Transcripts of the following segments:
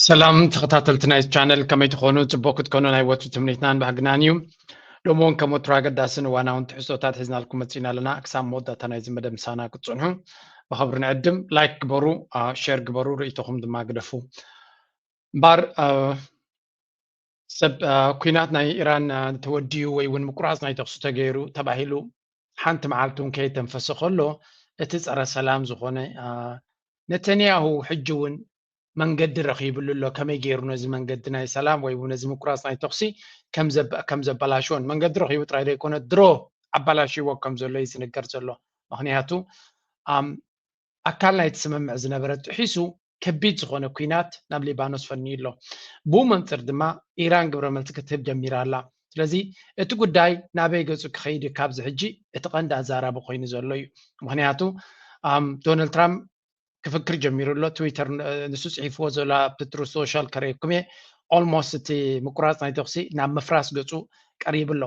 ሰላም ተኸታተልቲ ናይ ቻነል፣ ከመይ ትኾኑ? ጽቡቕ ክትኮኑ ናይ ወትሩ ትምኒትናን ባህግናን እዩ። ሎሚ እውን ከም ወትሩ ኣገዳስን እዋናውን ትሕዝቶታት ሒዝናልኩም መጺና ኣለና። ክሳብ መወዳእታ ናይዚ መደብ ምሳና ክትጽንሑ ብኽብሪ ንዕድም። ላይክ ግበሩ፣ አ፣ ሼር ግበሩ፣ ርእይቶኹም ድማ ግደፉ። እምበኣር፣ አ፣ ሰብ፣ አ፣ ኲናት ናይ ኢራን፣ አ፣ ተወዲኡ ወይ እውን ምቁራጽ ናይ ተኹሲ ተገይሩ ተባሂሉ ሓንቲ መዓልቲ እውን ከይተንፈሰ ከሎ፣ እቲ ጸረ ሰላም ዝኾነ፣ አ፣ ነተንያሁ ሕጂ እውን መንገዲ ረኺብሉ ኣሎ። ከመይ ገይሩ ነዚ መንገዲ ናይ ሰላም ወይ እውን ነዚ ምቁራጽ ናይ ተኹሲ ከም ዘበ-፣ ከም ዘበላሽዎን መንገዲ ረኺቡ ጥራይ ዘይኮነ ድሮ ኣበላሽዎ ከም ዘሎ እዩ ዝንገር ዘሎ። ምኽንያቱ፣ ኣም፣ ኣካል ናይቲ ስምምዕ ዝነበረ ጥሒሱ ከቢድ ዝኾነ ኲናት ናብ ሊባኖስ ፈንዩ ኣሎ። ብኡ መንጽር ድማ ኢራን ግብረ መልሲ ክትህብ ጀሚራ ኣላ። ስለዚ እቲ ጉዳይ ናበይ ገጹ ክኸይድ እዩ? ካብዚ ሕጂ እቲ ቀንዲ ኣዛራቢ ኮይኑ ዘሎ እዩ። ምኽንያቱ፣ ኣም፣ ዶናልድ ትራምፕ ክፍክር ጀሚሩ ኣሎ። ትዊተር፣ እ፣ ንሱ ጽሒፍዎ ዘሎ ኣብቲ ትሩዝ ሶሻል ከርእየኩም እየ። ኦልሞስት እቲ ምቁራጽ ናይ ተኹሲ ናብ ምፍራስ ገጹ ቀሪቡ ኣሎ።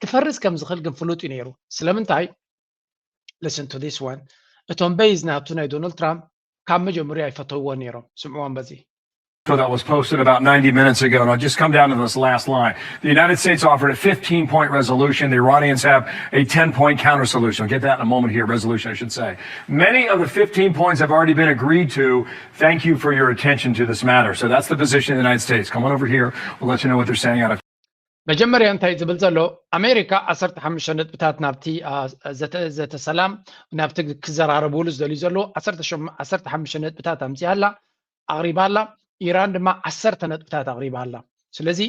ክፈርስ ከም ዝኽእል ግን ፍሉጥ እዩ ነይሩ። ስለምንታይ? Listen to this one። እቶም ቤዝ ናቱ ናይ ዶናልድ ትራምፕ ካብ መጀመርያ ኣይፈተውዎ ነይሮም። ስምዕዎም በዚ። That was posted about ninety minutes ago, and I'll just come down to this last line. The United States offered a fifteen point resolution. The Iranians have a ten point counter solution. I'll get that in a moment here. Resolution, I should say. Many of the fifteen points have already been agreed to. Thank you for your attention to this matter. So that's the position of the United States. Come on over here. We'll let you know what they're saying out of መጀመርያ እንታይ ዝብል ዘሎ? ኣሜሪካ ዓሰርተ ሓሙሽተ ነጥብታት ናብቲ፣ አ፣ ዘተ-፣ ዘተ ሰላም፣ ናብቲ ክዘራረብሉ ዝደልዩ ዘለዉ ዓሰርተ፣ ዓሰርተ ሓሙሽተ ነጥብታት ኣምፅኣ ኣላ፣ ኣቕሪባ ኣላ። ኢራን ድማ ዓሰርተ ነጥብታት ኣቕሪባ ኣላ። ስለዚ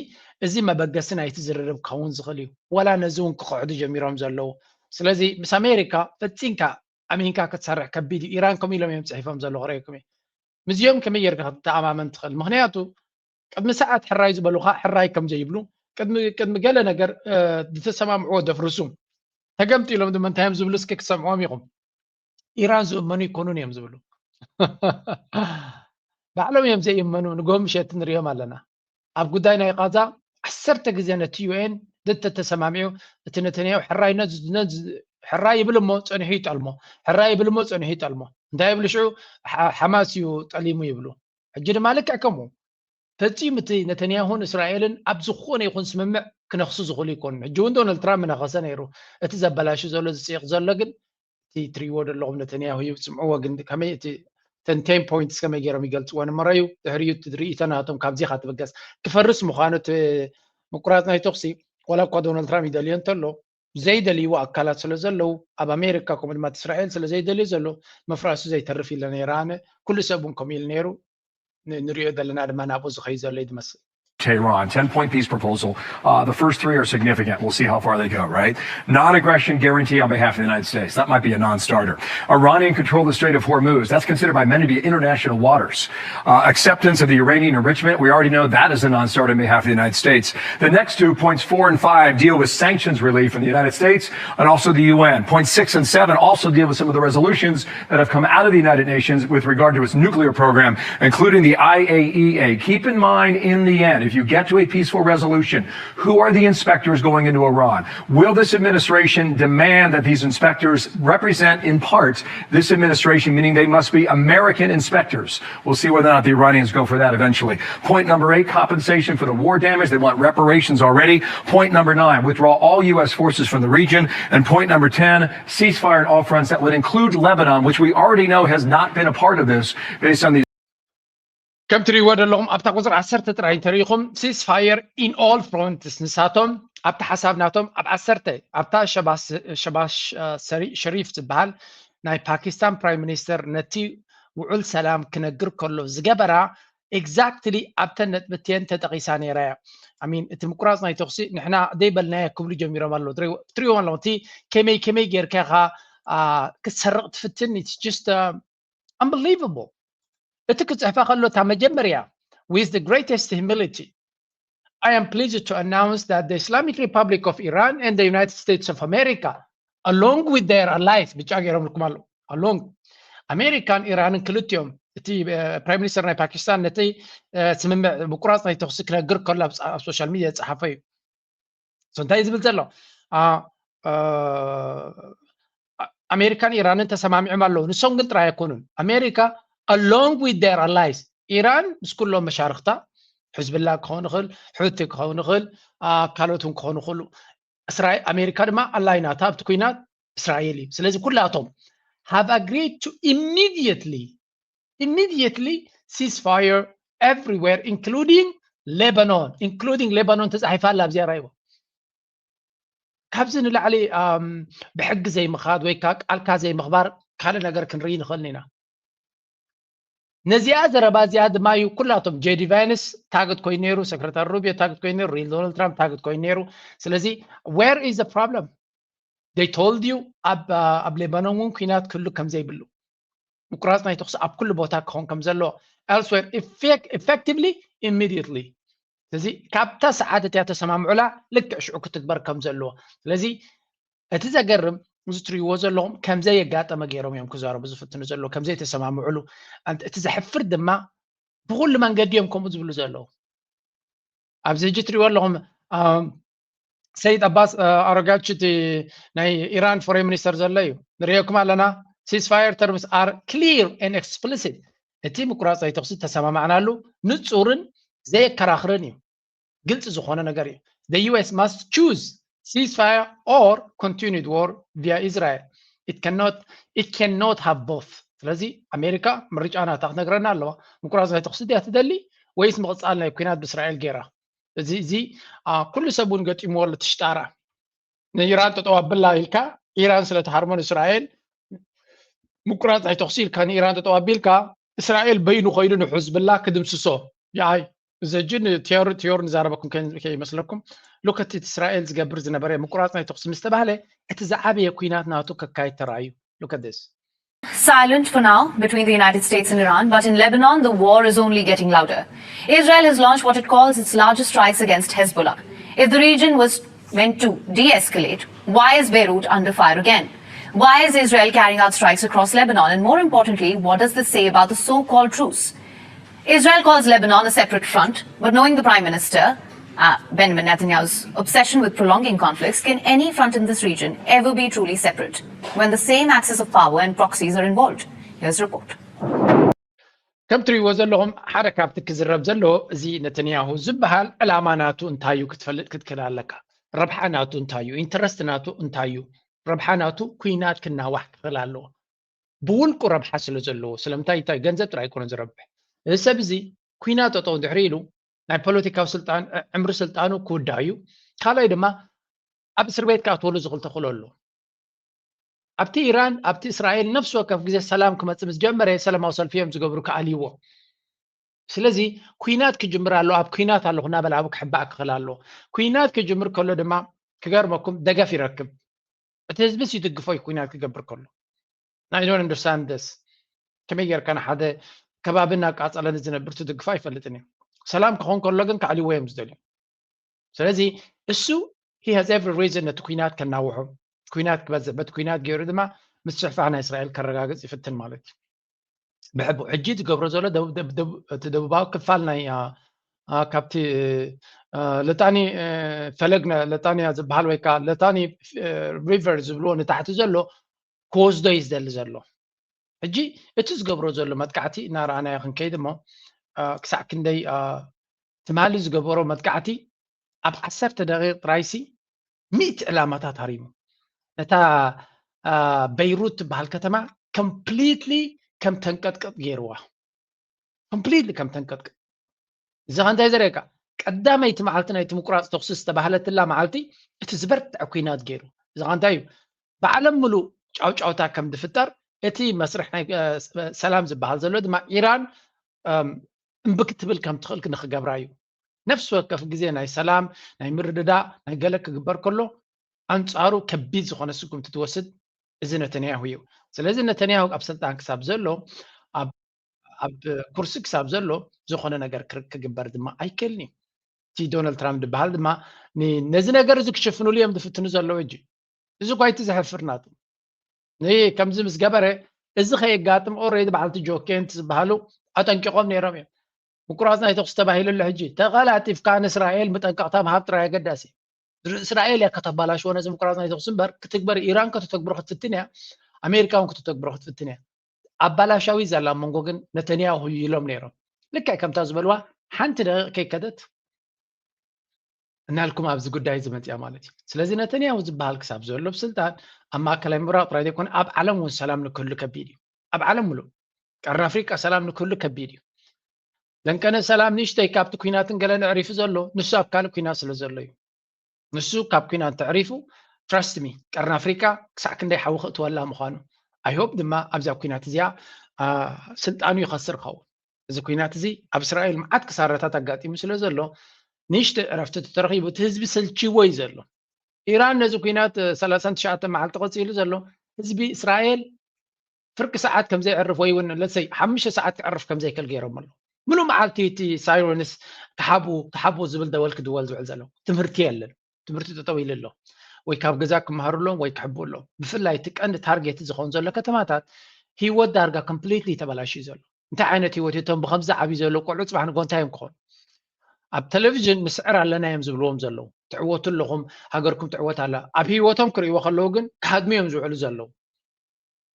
እዚ መበገሲ ናይቲ ዝርርብ ክኸውን ዝኽእል እዩ። ዋላ ነዚ እውን ክኽሕዱ ጀሚሮም ዘለዉ። ስለዚ ምስ ኣሜሪካ ፈጺምካ ኣሚንካ ክትሰርሕ ከቢድ እዩ። ኢራን ከምኡ ኢሎም እዮም ጽሒፎም ዘለዉ፣ ክርእየኩም እየ። ምስዚኦም ከመይ ጌርካ ክትተኣማመን ትኽእል? ምኽንያቱ ቅድሚ ሰዓት ሕራይ ዝበሉኻ ሕራይ ከም ዘይብሉ፣ ቅድሚ፣ ቅድሚ ገለ ነገር፣ እ፣ ዝተሰማምዕዎ ደፍርሱ። ተገምጢሎም ድማ እንታይ እዮም ዝብሉ? እስኪ ክሰምዕዎም ኢኹም። ኢራን ዝእመኑ ኣይኮኑን እዮም ዝብሉ። ባዕሎም እዮም ዘይእመኑ። ንግሆ ምሸት ንሪኦም ኣለና። ኣብ ጉዳይ ናይ ቃዛ ዓሰርተ ግዜ ነቲ ዩ ኤን እንተተሰማሚዑ፣ እቲ ነተንያሁ ሕራይ ነዝ-፣ ነዝ-፣ ሕራይ ይብል እሞ ጸኒሑ ይጠልሞ፣ ሕራይ ይብል እሞ ጸኒሑ ይጠልሞ። እንታይ ይብሉ ሽዑ? ሓ-፣ ሓማስ እዩ ጠሊሙ ይብሉ። ሕጂ ድማ ልክዕ ከምኡ። ፈጺሙ እቲ ነተንያሁን እስራኤልን ኣብ ዝኾነ ይኹን ስምምዕ ክነኽሱ ዝኽእሉ ኣይኮኑን። ሕጂ እውን ዶናልድ ትራምፕ ምነኸሰ ነይሩ። እቲ ዘበላሹ ዘሎ፣ ዝጽይቕ ዘሎ ግን እቲ ትርእይዎ ዘለኹም ነተንያሁ እዩ። ስምዕዎ ግን ከመይ እቲ፣ እተን ቴን ፖይንትስ ከመይ ገይሮም ይገልጽዎ ንመረዩ። ድሕሪኡ እቲ ርእይቶ ናቶም ካብዚ ኢኻ ትብገስ። ክፈርስ ምዃኑ እቲ ምቁራጽ ናይ ተኹሲ፣ ዋላ እኳ ዶናልድ ትራምፕ ይደልዮ እንተሎ፣ ዘይደልይዎ ኣካላት ስለ ዘለዉ፣ ኣብ ኣሜሪካ ከምኡ ድማ እቲ እስራኤል ስለ ዘይደልዮ ዘሎ፣ ምፍራሱ ዘይተርፍ ኢለ ነይረ ኣነ። ኩሉ ሰብ እውን ከምኡ ኢሉ ነይሩ። ን-፣ ንሪኦ ዘለና ድማ ናብኡ ዝኸይድ ዘሎ እዩ ዝመስል። Tehran, ten point peace proposal. Uh, the first three are significant. We'll see how far they go, right? Non aggression guarantee on behalf of the United States. That might be a non starter. Iranian control of the Strait of Hormuz. That's considered by many to be international waters. Uh, acceptance of the uranium enrichment. We already know that is a non starter on behalf of the United States. The next two, points four and five, deal with sanctions relief from the United States and also the U N. Point six and seven also deal with some of the resolutions that have come out of the United Nations with regard to its nuclear program, including the I A E A. Keep in mind, in the end, if you get to a peaceful resolution, who are the inspectors going into Iran? Will this administration demand that these inspectors represent, in part, this administration, meaning they must be American inspectors? We'll see whether or not the Iranians go for that eventually. Point number eight, compensation for the war damage. They want reparations already. Point number nine, withdraw all U S forces from the region. And point number ten, ceasefire on all fronts. That would include Lebanon, which we already know has not been a part of this based on the ከም ትርእይዎ ዘለኹም ኣብታ ቁፅሪ ዓሰርተ ጥራይ እንተሪኢኹም፣ ceasefire in all fronts፣ ንሳቶም ኣብቲ ሓሳብ ናቶም ኣብ ዓሰርተ ኣብታ ሸባስ፣ ሸባሽ፣ አ፣ ሰሪ-፣ ሸሪፍ ዝበሃል ናይ ፓኪስታን ፕራይም ሚኒስተር ነቲ ውዑል ሰላም ክነግር ከሎ ዝገበራ ኤግዛክትሊ ኣብተን ነጥቢ ቴን ተጠቒሳ ነይራ እያ። ኣሚን እቲ ምቁራፅ ናይ ተኹሲ ንሕና ዘይበልናዮ ክብሉ ጀሚሮም ኣለዉ። ትሪእዎም ኣለኹም። እቲ ከመይ ከመይ ጌርካ ኢኻ፣ አ፣ ክትሰርቕ ትፍትን? It's just, አ፣ unbelievable። እቲ ክጽሕፋ ከሎ እታ መጀመርያ with the greatest humility, I am pleased to announce that the Islamic Republic of Iran and the United States of America, along with their allies, ብጫ ገይሮምልኩም ኣለዉ። Along ኣሜሪካን ኢራንን ክልቲኦም፣ እቲ፣ እ፣ ፕራይም ሚኒስተር ናይ ፓኪስታን ነቲ፣ እ፣ ስምምዕ ምቁራጽ ናይ ተኹሲ ክነግር ከሎ ኣብ ጸ-፣ ኣብ ሶሻል ሚድያ ዝጸሓፎ እዩ። So እንታይ እዩ ዝብል ዘሎ? አ፣ እ፣ አ-፣ ኣሜሪካን ኢራንን ተሰማሚዖም ኣለዉ። ንሶም ግን ጥራይ ኣይኮኑን። ኣሜሪካ along with their allies፣ ኢራን ምስ ኩሎም መሻርክታ፣ ሕዝብላ ክኸውን ይኽእል፣ ሑቲ ክኸውን ይኽእል፣ ካልኦት እውን ክኾኑ ይኽእሉ። እስራኤል ኣሜሪካ ድማ ኣላይናታ ኣብቲ ኩናት እስራኤል እዩ። ስለዚ ኩላቶም have agreed to immediately immediately ceasefire everywhere including Lebanon including Lebanon ተፃሒፋ ኣላ ኣብዚኣ ራይቦ። ካብዚ ንላዕሊ ብሕጊ ዘይምኻድ ወይ ከዓ ቃልካ ዘይምኽባር ካልእ ነገር ክንርኢ ንኽእል ኢና። ነዚኣ ዘረባ እዚኣ ድማ እዩ ኩላቶም ጄዲ ቫንስ ታግት ኮይኑ ነይሩ፣ ሰክረታሪ ሩቢዮ ታግት ኮይኑ ነይሩ፣ ሪል ዶናልድ ትራምፕ ታግት ኮይኑ ነይሩ። ስለዚ where is the problem? They told you ኣብ ሌባኖን እውን ኩናት ክህሉ ከም ዘይብሉ፣ ምቁራፅ ናይ ተኩሲ ኣብ ኩሉ ቦታ ክኸውን ከም ዘለዎ፣ elsewhere effectively immediately። ስለዚ ካብታ ሰዓት እቲኣ ተሰማምዑላ ልክዕ ሽዑ ክትግበር ከም ዘለዎ። ስለዚ እቲ ዘገርም እዚ ትሪእዎ ዘለኹም ከምዘይ የጋጠመ ገይሮም እዮም ክዛረቡ ዝፍትኑ ዘለዉ፣ ከምዘይ ተሰማምዑሉ። እቲ ዘሕፍር ድማ ብኩሉ መንገዲ እዮም ከምኡ ዝብሉ ዘለዉ። ኣብዚ ሕጂ ትሪእዎ ኣለኹም ሰይድ ኣባስ ኣሮጋች እቲ ናይ ኢራን ፎሬን ሚኒስተር ዘሎ እዩ። ንሪኦኩም ኣለና። Ceasefire terms are clear and explicit። እቲ ምቁራፅ ናይ ተኩሲ ተሰማማዕናሉ ንፁርን ዘየከራኽርን እዩ። ግልፂ ዝኾነ ነገር እዩ። The U S must choose ceasefire or continued war via Israel. It cannot, it cannot have both. ስለዚ ኣሜሪካ ምርጫ ናታ ክትነግረና ኣለዋ። ምቁራፅ ናይ ተኩሲ ድያ ትደሊ ወይስ ምቕፃል ናይ ኩናት ብእስራኤል ገይራ? እዚ እዚ ኩሉ ሰብ እውን ገጢምዎ ኣሎ። ትሽጣራ ንኢራን ጠጠው ኣብላ ኢልካ ኢራን ስለትሃርሞ ንእስራኤል ምቁራፅ ናይ ተኩሲ ኢልካ ንኢራን ጠጠው ኣቢልካ እስራኤል በይኑ ኮይዱ ንሕዝብላ ክድምስሶ። ያይ እዚ ሕጂ ንቲዮሪ ቲዮሪ ንዛረበኩም ከይመስለኩም። ሉከት እቲ እስራኤል ዝገብር ዝነበረ ምቁራፅ ናይ ተኩሲ ምስ ተባህለ እቲ ዝዓበየ ኩናት ናቱ ከካይድ ተራእዩ። Look at this. Silent for now between the United States and Iran, but in Lebanon, the war is only getting louder. Israel has launched what it calls its largest strikes against Hezbollah. If the region was meant to de escalate, why is Beirut under fire again? Why is Israel carrying out strikes across Lebanon? And more importantly, what does this say about the so called truce? Israel calls Lebanon a separate front, but knowing the Prime Minister, uh, Benjamin Netanyahu's obsession with prolonging conflicts, can any front in this region ever be truly separate when the same axis of power and proxies are involved? Here's a report. ከም ትሪእዎ ዘለኹም ሓደ ካብቲ ክዝረብ ዘለዎ እዚ ነተንያሁ ዝበሃል ዕላማ ናቱ እንታይ እዩ ክትፈልጥ ክትክእል ኣለካ። ረብሓ ናቱ እንታይ እዩ? ኢንተረስት ናቱ እንታይ እዩ? ረብሓ ናቱ ኩናት ክናዋሕ ክኽእል ኣለዎ። ብውልቁ ረብሓ ስለ ዘለዎ። ስለምንታይ እንታይ ገንዘብ ጥራይ ኣይኮነን ዝረብሕ። እዚ ሰብ እዚ ኩናት ጠጠው እንድሕሪ ኢሉ ናይ ፖለቲካዊ ስልጣን ዕምሪ ስልጣኑ ክውዳእ እዩ። ካልኣይ ድማ ኣብ እስር ቤት ክኣትወሉ ዝኽእል ተኽእሎ ኣሎ። ኣብቲ ኢራን ኣብቲ እስራኤል ነፍሲ ወከፍ ግዜ ሰላም ክመፅእ ምስ ጀመረ ሰላማዊ ሰልፊ እዮም ዝገብሩ ክኣልይዎ። ስለዚ ኩናት ክጅምር ኣሎ ኣብ ኩናት ኣለኹ እናበለ ኣብኡ ክሕባእ ክኽእል ኣሎ። ኩናት ክጅምር ከሎ ድማ ክገርመኩም ደገፍ ይረክብ። እቲ ህዝብስ ይድግፎ እዩ ኩናት ክገብር ከሎ። I don't understand this። ከመይ ጌርካ ንሓደ ከባቢ እናቃፀለ ንዝነብር ትድግፎ ኣይፈልጥን እዩ። ሰላም ክኾን ከሎ ግን ከዕልዎ እዮም ዝደልዩ። ስለዚ እሱ he has every reason ነቲ ኩናት ከናውሖ ኩናት ክበዝሕ በቲ ኩናት ገይሩ ድማ ምስፍሕፋሕ ናይ እስራኤል ከረጋግፅ ይፍትን ማለት እዩ። ብሕቡ ሕጂ ዝገብሮ ዘሎ እቲ ደቡባዊ ክፋል ናይ ካብቲ ለጣኒ ፈለግ ለጣንያ ዝበሃል ወይ ከዓ ለጣኒ ሪቨር ዝብልዎ ንታሕቲ ዘሎ ክወስዶ እዩ ዝደሊ ዘሎ። ሕጂ እቲ ዝገብሮ ዘሎ መጥቃዕቲ እናረኣናዮ ክንከይድ እሞ ክሳዕ ክንደይ ትማሊ ዝገበሮ መጥቃዕቲ ኣብ ዓሰርተ ደቂቕ ጥራይሲ ሚእቲ ዕላማታት ሃሪሙ ነታ በይሩት ትበሃል ከተማ ኮምፕሊትሊ ከም ተንቀጥቅጥ ገይርዋ። ኮምፕሊትሊ ከም ተንቀጥቅጥ። እዚ ኸ እንታይ ዘርእየካ? ቀዳመይቲ መዓልቲ ናይቲ ምቁራፅ ተኩሲ ዝተባህለትላ መዓልቲ እቲ ዝበርትዐ ኩናት ገይሩ። እዚ ኸ እንታይ እዩ? ብዓለም ምሉእ ጫውጫውታ ከም ዝፍጠር እቲ መስርሕ ናይ ሰላም ዝበሃል ዘሎ ድማ ኢራን እምቢ ክትብል ከም ትኽእል ንክገብራ እዩ። ነፍሲ ወከፍ ግዜ ናይ ሰላም ናይ ምርድዳእ ናይ ገለ ክግበር ከሎ ኣንፃሩ ከቢድ ዝኾነ ስጉምቲ ትወስድ እዚ ነተንያሁ እዩ። ስለዚ ነተንያሁ ኣብ ስልጣን ክሳብ ዘሎ ኣብ ኩርሲ ክሳብ ዘሎ ዝኾነ ነገር ክግበር ድማ ኣይክእልን እዩ። እቲ ዶናልድ ትራምፕ ዝበሃል ድማ ነዚ ነገር እዚ ክሽፍኑሉ እዮም ዝፍትኑ ዘለዉ። እጂ እዚ እኳ እቲ ዘሕፍር ናቱ ከምዚ ምስ ገበረ እዚ ከየጋጥም ኦሬዲ በዓልቲ ጆኬንት ዝበሃሉ ኣጠንቂቖም ነይሮም እዮም። ምቁራፅ ናይ ተኩሲ ተባሂሉ ኣሎ። ሕጂ ተቐላጢፍካ ንእስራኤል መጠንቀቕታ ምሃብ ጥራይ ኣገዳሲ። እስራኤል እያ ከተባላሽዎ ነዚ ምቁራፅ ናይ ተኩሲ እምበር ክትግበር ኢራን ከተተግብሮ ክትፍትን እያ፣ ኣሜሪካ እውን ከተተግብሮ ክትፍትን እያ። ኣባላሻዊ ዘላ መንጎ ግን ነተንያሁ ኢሎም ነይሮም። ልክዕ ከምታ ዝበልዋ ሓንቲ ደቂቕ ከይከደት እናልኩም ኣብዚ ጉዳይ ዝመፅያ ማለት እዩ። ስለዚ ነተንያሁ ዝበሃል ክሳብ ዘሎ ብስልጣን ኣብ ማእከላይ ምብራቕ ጥራይ ዘይኮነ ኣብ ዓለም እውን ሰላም ንክህሉ ከቢድ እዩ። ኣብ ዓለም ሙሉእ ቀርኒ ኣፍሪቃ ሰላም ንክህሉ ከቢድ እዩ። ለንቀነ ሰላም ንእሽተይ ካብቲ ኩናትን ገለን ኣዕሪፉ ዘሎ ንሱ ኣብ ካልእ ኩናት ስለ ዘሎ እዩ። ንሱ ካብ ኩናት ተዕሪፉ trust me ቀርኒ ኣፍሪቃ ክሳዕ ክንደይ ሓዊ ክእትወላ ምዃኑ I hope ድማ ኣብዚኣ ኩናት እዚኣ ስልጣኑ ይኸስር ኸውን። እዚ ኩናት እዚ ኣብ እስራኤል መዓት ክሳራታት ኣጋጢሙ ስለ ዘሎ ንእሽተ ዕረፍቲ ተረኺቡ እቲ ህዝቢ ሰልችዎ እዩ ዘሎ። ኢራን ነዚ ኩናት ሰላሳን ትሽዓተ መዓልቲ ቀፂሉ ዘሎ ህዝቢ እስራኤል ፍርቂ ሰዓት ከም ዘይዕርፍ ወይ እውን ለሰይ ሓሙሽተ ሰዓት ክዕርፍ ከም ዘይክእል ገይሮም ኣሎ። ምሉእ መዓልቲ እቲ ሳይረንስ ተሓቡ ተሓቡ ዝብል ደወል ክድወል ዝውዕል ዘሎ ትምህርቲ የለን። ትምህርቲ ጠጠው ኢሉ ኣሎ ወይ ካብ ገዛ ክመሃሩ ኣለዎም ወይ ክሕቡ ኣለዎም። ብፍላይ እቲ ቀንዲ ታርጌት ዝኸውን ዘሎ ከተማታት ህይወት ዳርጋ ኮምፕሊትሊ ተበላሽዩ ዘሎ እንታይ ዓይነት ህይወት እቶም ብከምዚ ዓብዩ ዘሎ ቆልዑ ፅባሕ ንጎ እንታይ እዮም ክኾኑ? ኣብ ቴሌቪዥን ንስዕር ኣለና እዮም ዝብልዎም ዘለዉ። ትዕወቱ ኣለኹም፣ ሃገርኩም ትዕወት ኣላ። ኣብ ህይወቶም ክርእይዎ ከለዉ ግን ክሃድሙ እዮም ዝውዕሉ ዘለዉ።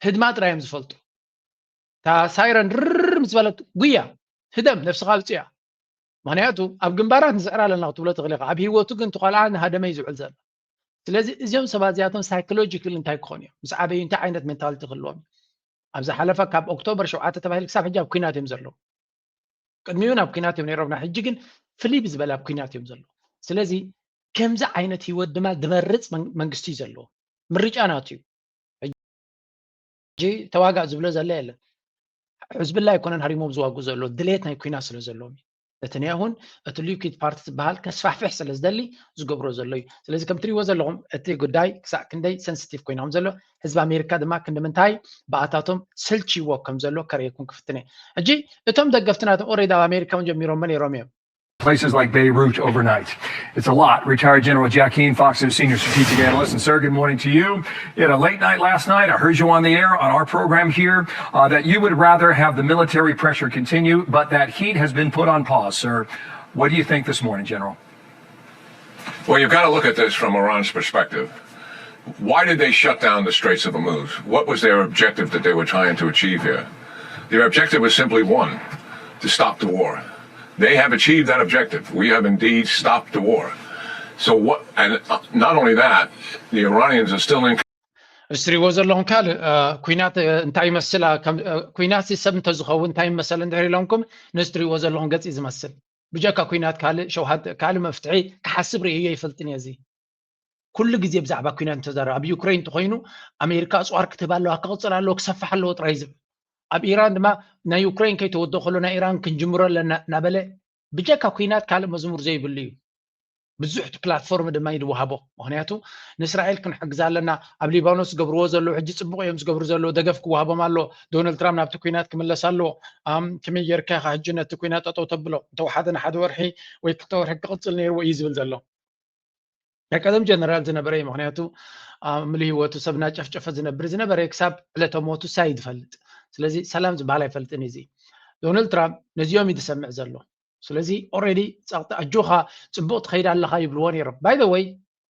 ህድማ ጥራይ እዮም ዝፈልጡ። እታ ሳይረን ድርር ምስ በለት ጉያ ህደም ነብስኻ ኣውፅያ። ምክንያቱ ኣብ ግንባራት ንስዕር ኣለና ክትብሎ ትኽእል ኢኻ። ኣብ ህይወቱ ግን ትቆልዓ ንሃደመ እዩ ዝውዕል ዘሎ። ስለዚ እዚኦም ሰባት እዚኣቶም ሳይኮሎጂካል እንታይ ክኾኑ እዮም? ምስ ዓበዩ እንታይ ዓይነት ሜንታሊቲ ክህልዎም እዩ? ኣብ ዝሓለፈ ካብ ኦክቶበር ሸውዓተ ተባሂሉ ክሳብ ሕጂ ኣብ ኩናት እዮም ዘለዉ። ቅድሚኡ ናብ ኩናት እዮም ነይሮም፣ ሕጂ ግን ፍልይ ብዝበለ ኣብ ኩናት እዮም ዘለዉ። ስለዚ ከምዚ ዓይነት ህይወት ድማ ዝመርፅ መንግስቲ እዩ ዘለዎ። ምርጫ ናቱ እዩ። ሕጂ ተዋጋእ ዝብሎ ዘሎ የለን። ሕዝብላ ኣይኮነን ሃሪሞም ዝዋጉ ዘሎ ድሌት ናይ ኩናት ስለ ዘለዎም እዩ። ነተንያሁን እቲ ሊኩድ ፓርቲ ዝበሃል ከስፋሕፍሕ ስለ ዝደሊ ዝገብሮ ዘሎ እዩ። ስለዚ ከም ትሪእዎ ዘለኹም እቲ ጉዳይ ክሳዕ ክንደይ ሰንስቲቭ ኮይኖም ዘሎ ህዝቢ ኣሜሪካ ድማ ክንዲ ምንታይ ብኣታቶም ሰልችዎ ከም ዘሎ ከርእየኩም ክፍትነ። ሕጂ እቶም ደገፍቲ ናቶም ኦሬድ ኣብ ኣሜሪካ እውን ጀሚሮሞ ነይሮም እዮም። Places like Beirut overnight. It's a lot. Retired General Jack Keane, Fox News senior strategic analyst. And sir, good morning to you. You had a late night last night. I heard you on the air on our program here uh, that you would rather have the military pressure continue, but that heat has been put on pause, sir. What do you think this morning, General? Well, you've got to look at this from Iran's perspective. Why did they shut down the Straits of Hormuz? What was their objective that they were trying to achieve here? Their objective was simply one, to stop the war. They have achieved that objective. We have indeed stopped the war. So what, and uh, not only that, the Iranians are still in እዚ ትሪእዎ ዘለኹም ካልእ ኩናት እንታይ ይመስል? ኩናት ሰብ እንተዝኸውን እንታይ ይመሰል እንድሕር ኢሎምኩም ነዚ ትሪእዎ ዘለኹም ገፅ እዩ ዝመስል። ብጀካ ኩናት ካልእ ሸውሃት ካልእ መፍትሒ ክሓስብ ርእዮ ይፈልጥን እየ። እዚ ኩሉ ግዜ ብዛዕባ ኩናት እንተዛረብ ኣብ ዩክሬን እንተኮይኑ ኣሜሪካ ኣፅዋር ክትህብ ኣለዋ፣ ክቕፅል ኣለዎ፣ ክሰፍሕ ኣለዎ ጥራይ ዝብል። ኣብ ኢራን ድማ ናይ ዩክሬን ከይተወድኦ ከሎ ናይ ኢራን ክንጅምሮ ኣለና እናበለ ብጀካ ኩናት ካልእ መዝሙር ዘይብሉ እዩ። ብዙሕ ፕላትፎርም ድማ እዩ ዝወሃቦ። ምክንያቱ ንእስራኤል ክንሕግዛ ኣለና፣ ኣብ ሊባኖስ ዝገብርዎ ዘለዉ ሕጂ ፅቡቕ እዮም ዝገብሩ ዘለዉ፣ ደገፍ ክወሃቦም ኣሎ። ዶናልድ ትራምፕ ናብቲ ኩናት ክምለስ ኣለዎ። ኣም ከመይ ጌርካ ኢኻ ሕጂ ነቲ ኩናት ጠጠው ተብሎ? እንተወሓደ ንሓደ ወርሒ ወይ ክልተ ወርሒ ክቕፅል ነይርዎ እዩ ዝብል ዘሎ። ናይ ቀደም ጀነራል ዝነበረ እዩ። ምክንያቱ ምሉ ህይወቱ ሰብ እናጨፍጨፈ ዝነብር ዝነበረ ክሳብ ዕለተ ሞቱ ሳይ ዝፈልጥ። ስለዚ ሰላም ዝበሃል ኣይፈልጥን እዩ። ዶናልድ ትራምፕ ነዚኦም እዩ ዝሰምዕ ዘሎ። ስለዚ ኦሬዲ ፀቕጢ ኣጆኻ ፅቡቕ ትኸይድ ኣለኻ ይብልዎ ነይሮም። ባይ ዘ ወይ